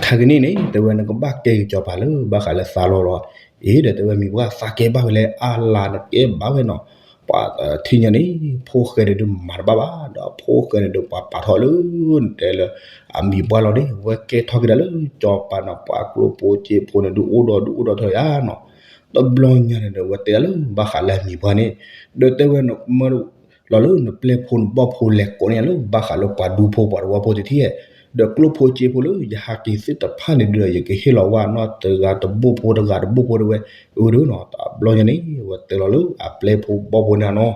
ခါကနံၣ်န့ၣ် တဲဝဲနကဘၣ်ကဲက့ၤကစီၤပၤလၢဘၣ်ဃးလၢသးလီၤလီၤ အ့ဒီးတဲဝဲမံၤပှၢ်သးကဲဘၣ်ဝဲလၢ အလၤနကဲဘၣ်ဝဲနီၤ ပှၤတထံၣ်ညါန့ၣ် ဖိၣ်ဃဲန့ၣ်ဒုးမၤတဘၣ်ဘၣ် ဒီးဖိၣ်ဃဲန့ၣ်ဒုးပှၤပာ်ထီၣ်လၢ နတဲလၢ အမံၤပှၢ်လီၤန့ၣ် ဝဲကဲထီၣ်က့ၤဒၣ်လၢကစီၤပၤနီၤ ပှၤကျိၣ်ဖိစ့ဖိန့ၣ်ဒုးအိၣ်ဒီးဒုးအိၣ်ဒီးထၢယါနီၤ တဘျီညါန့ၣ်ဒီး ဝဲတဲဒၣ်လၢဘၣ်ဃးလၢအမံၤပှၢ်န့ၣ် ဒီးတဲဝဲနမၢ လီၤလၢနပျဲၢ်ဖိနဘီၣ်ဖိလဲၤကိးန့ၢ်ယၤလၢဘၣ်ဃးလၢပှၤဒူဖိပှၤတဝီဖိတထံၣ်ဧဲ ဒီးကျိၣ်ဖိစ့ဖိလၢယဟးက့ၤသ့ၣ်တဖၣ်န့ၣ်ဒုးဒီး ယကဟ့ၣ်လီၤဝဲနီၢ်တဂၤတဘိၣ်ဖိတဂၤတဘိၣ်ဖိတဝဲ အၢဒုနီၤ တဘျီညါန့ၣ် ဝဲတဲလီၤလၢအပျဲၢ်ဖိဘီၣ်ဖိန့ၣ်နီၤ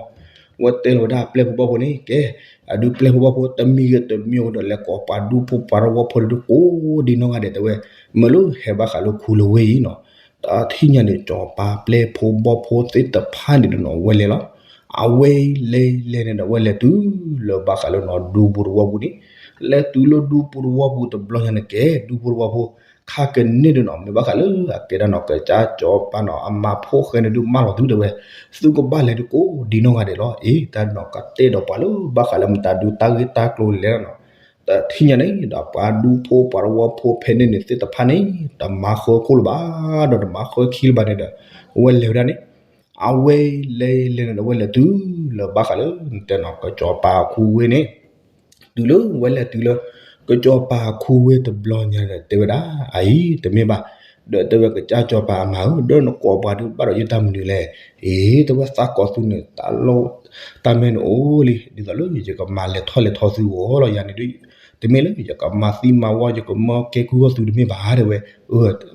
ဝဲတဲလီၤဝဲဒၣ်အပျဲၢ်ဖိဘီၣ်ဖိန့ၣ် ကဲ အဒုပျဲၢ်ဖိဘီၣ်ဖိတမံၤဂ့ၤတမံၤဂ့ၤဒီး လဲၤကိးပှၤဒူဖိပှၤတဝီဖိန့ၣ်ဒုးကိးဒံနီၢ်ဂၤဒဲးတဲဝဲ မ့ၢ်လၢဟဲဘၣ်ဃးလၢခူလဝ့ၢ်အံၤနီၤ တထံၣ်ညါန့ၣ် ကစီၤပၤပျဲၢ်ဖိဘီၣ်ဖိသ့ၣ်တဖၣ်န့ၣ်ဒုးနီၤ ဝဲလဲၤလီၤ အဝဲလဲၤလဲၤန့ၣ်ဒီး ဝဲလဲၤတုၤလၢဘၣ်ဃးလၢနီၤ ဒူဖိတဝီပူၤန့ၣ် လဲၤတုၤလၢဒူဖိတဝီပူၤတဘျီညါန့ၣ်ကဲ ဒူဖိတဝီဖိ ခါကနံၣ်ဒုးနီၤ မ့ၢ်ဘၣ်ဃးလၢအကဲဒၣ်နီၤ ကစၢ်စီၤပၤနီၤ အမၤဖိၣ်ဃဲန့ၣ်ဒုးမၢလီၤသုတဲဝဲ သုကဘၣ်လဲၤဒုးကိးဒံနီၢ်ဂၤဒဲးလီၤ အ့ တၢ်နီၤ ကတဲဒီးပှၤလၢဘၣ်ဃးလၢမတၤဒုးတၢ်ဂ့ၢ်တၢ်ကျိၤလဲၤလီၤနီၤ တထံၣ်ညါန့ၣ်ဒီး ပှၤဒူဖိပှၤတဝီဖိဖဲန့ၣ်န့ၣ်သ့ၣ်တဖၣ်န့ၣ် တမၤဃၢခိၣ်လၢၤဘၣ် ဒီးတမၤဃၢခံလၢၤဘၣ်န့ၣ်ဒီး ဝဲလဲၤဝဲဒၣ်န့ၣ် အဝဲလဲၤလဲၤန့ၣ်ဒီး ဝဲလဲၤတုၤလၢဘၣ်ဃးလၢ နတဲနီၤ ကစီၤပၤခူဝ့ၢ်န့ၣ် တုၤလၢဝဲလဲၤတုၤလၢ ကစီၤပၤခူဝ့ၢ်တဘျီညါဒီး တဲဝဲဒၣ် အအံၤတမ့ၢ်ဘၣ် ဒီးတဲဝဲကစၢ်စီၤပၤအမါဧၢ ဒီးနကိးပှၤဒုးဘၣ်ဒီးယတၢ်မနုၤလဲၣ် အ့ တဲဝဲသးကိးသုန့ၣ် တၢ်လီၢ်တၢ်မဲန့ၣ်အိၣ်လံ ဒ်သိးလၢယကမၤလဲၤထီၣ်လဲၤထီသုဂီၢ်လီၤ ယၤန့ၣ်ဒုး တမ့ၢ်လၢယကမၤသံမၤဝီ ယကမၢကဲကုၢ်ဂီၢ်သုတမ့ၢ်ဘၣ်တဲဝဲ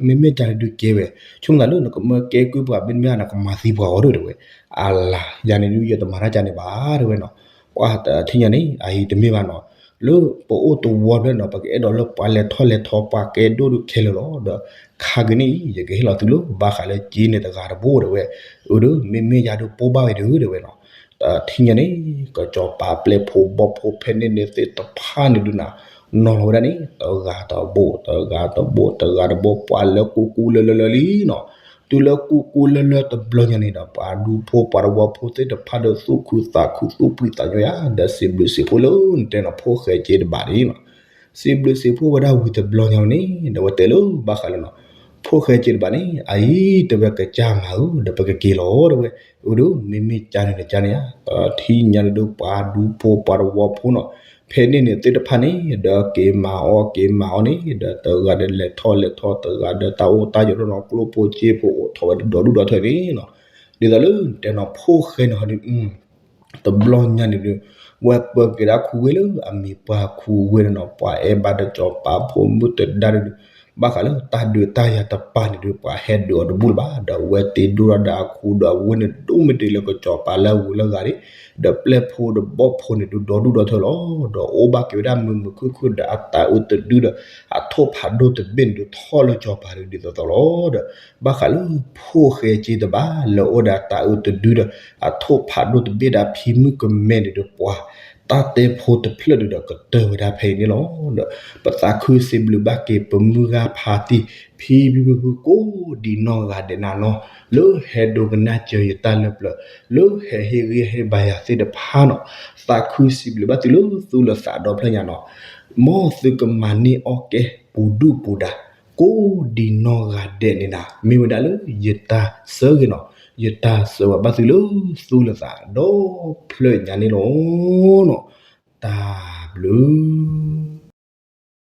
မ့မ့ၢ်ကန့ၣ်ဒုးကဲဝဲ ဆိကမိၣ်သးလၢနကမၢကဲကုၢ်ပှၤမ့တမ့ၢ်နကမၤသံပှၤဂီၢ်ဒီးတဲဝဲ အလၤ ယၤန့ၣ်ဒုးယတမၤတၢ်ကန့ၣ်ဘၣ်တဲဝဲနီၤ ပှၤတထံၣ်ညါန့ၣ် အအံၤတမ့ၢ်ဘၣ်နီၤ လၢပအိၣ်တဝီဖျၢၣ်နီၤ ပကအဲၣ်ဒိးလၢပှၤလဲၤထီၣ်လဲၤထီပှၤကဲဒိၣ်ဒုးခဲလၢာ်လီၤ ဒီးခါကနံၣ်အံၤ ယကဟ့ၣ်လီၤသုလၢဘၣ်ဃးလၢက့န့ၣ်တဂၤတဘိတဲဝဲ အၢ ဒီး မ့မ့ၢ်ယၤဒုးပိၢ်ဘၣ်ဝဲဒုးတဲဝဲနီၤ တထံၣ်ညါန့ၣ် ကစီၤပၤပျဲၢ်ဖိဘီၣ်ဖိဖဲန့ၣ်န့ၣ်သ့ၣ်တဖၣ်န့ၣ်ဒုးနၤ နီၤလီၤဝဲဒၣ်န့ၣ် တဂၤတဘိ တဂၤတဘိ တဂၤတဘိ ပှၤလၢကူကူလၢလၢလၢလံနီၤ. တုၤလၢကူကူလၢလၢတဘျီညါန့ၣ်ဒီး ပှၤဒူဖိပှၤတဝီဖိသ့ၣ်တဖၣ်ဒီးသူၣ်ခုသးခုသူၣ်ပှံၤသးညီယၤ ဒီးစံးဘျုးစံးဖှိၣ်လၢနတဲနီၤ ဖိၣ်ဃဲက့တဘးန့ၣ်နီၤ. စံးဘျုးစံးဖှိၣ်ဝဲဒၣ်ဝံၤတဘျီညါန့ၣ် ဒီးဝဲတဲလၢဘၣ်ဃးလၢနီၤ ဖိၣ်ဃဲက့တဘးန့ၣ် အအံၤတဲဝဲကစၢ်မၤဧၢ ဒီးပကက့ၤလီၤတဲဝဲ, အိၣ်ဒီး မ့မ့ၢ်ကန့ၣ်နကန့ၣ်ဧါ တထံၣ်ညါန့ၣ်ဒုး ပှၤဒူဖိပှၤတဝီဖိနီၤ ဖဲန့ၣ်န့ၣ်သ့ၣ်တဖၣ်န့ၣ် ဒီးက့ၤမၤအီၣ်က့ၤမၤအီၣ်န့ၣ် ဒီးတဂၤဒီးလဲၤထီၣ်လဲၤထီၣ် တဂၤဒီးတၢ်အိၣ်တၢ်ယိာ်နီၤ ကျိၣ်ဖိစ့ဖိအိၣ်ထီၣ်ဝဲဒီဒူၣ်ဒီထၢန့ၣ်နီၤ. ဒ်သိးလၢတဲနီၤ ဖိၣ်ဃဲန့ၣ်ဟီဒုး တဘျီညါန့ၣ်ဒုး ဝဲပၢက့ၤဒၣ်ခူဝ့ၢ်လၢအမ့ၢ်ပှၤခူဝ့ၢ်န့ၣ်နီၤ ပှၤအဲၣ်ဘၣ်ဒီးစီၤပၤဖိမုၣ်တဒါဒုး ဘၣ်ဃးလၢတၢ်ဒုးတၢ်ယၤတပၤန့ၣ်ဒုး ပှၤဟဲဒုးအီၤတဘူၣ်လၢၤဘၣ် ဒီးဝဲတ့ဒိၣ်ထီၣ်ဒီးအခူဒီးအဝ့ၢ်န့ၣ် ဒိၣ်မ့ၢ်တ့ၢ်လၢကစီၤပၤလၢအဂုၤလၢအဂၤန့ၣ် ဒီးပျဲၢ်ဖိဒီးဘီၣ်ဖိန့ၣ်ဒုး ဒီဒူၣ်ဒီထၢလီၤ. ဒီးအိၣ်ဘၣ်က့ၤဝဲဒၣ်မုာ်မုာ်ခုၣ်ခုၣ်ဒီးအတၤအုးတဒုဒီး အထိၣ်ဖးဒိၣ်တဘ့ၣ်န့ၣ်ဒုး ထီၣ်လၢစီၤပၤဒုးဒ်သိးသိးလီၤ. ဒီးဘၣ်ဃးလၢဖိၣ်ဃဲက့တဘး လၢအိၣ်ဒီးအတၤအုးတဒုဒီး အထိၣ်ဖးဒိၣ်တဘ့ၣ်ဒီးဖံမုၣ်ကမဲန့ၣ်ဒုး ပှၤတၢ်တဲဖိတဖျၢၣ်ဒုးဒီးကတၢၢ်ဝဲဒၣ်ဖဲအံၤန့ၣ်လီၤ. ဒီးပသးခုစံးဘျုးဘၣ်က့ၤပမုၢ်ဂၤဖါတံၢ် ဖံဖုဖုကိးဒံးနီၢ်ဂၤဒဲးနၤနီၤ လၢဟဲဒိကနၣ်စၢၤယတၢ်လၢပျၢၤ လၢဟဲဟ့ၣ်ဂံၢ်ဟ့ၣ်ဘါယၤသ့ၣ်တဖၣ်နီၤ သးခုစံးဘျုးဘၣ်သုလၢသူၣ်လၢသးဒီဖျၢၣ်ညါနီၤ မ်သုကမၤန့ၢ်အီၣ်ကဲပူၤဒုၣ်ပူၤဒါ ကိးဒံးနီၢ်ဂၤဒဲးန့ၣ်နၤ မ့ၢ်ဝဲဒၣ်လၢယတၢ်ဆၢဂ့ၤနီၤ ယတၢ်ဆၢဝဲဘၣ်သုလၢသူၣ်လၢသးဒီဖျၢၣ်ညါန့ၣ်လီၤ. တၢ်ဘျုး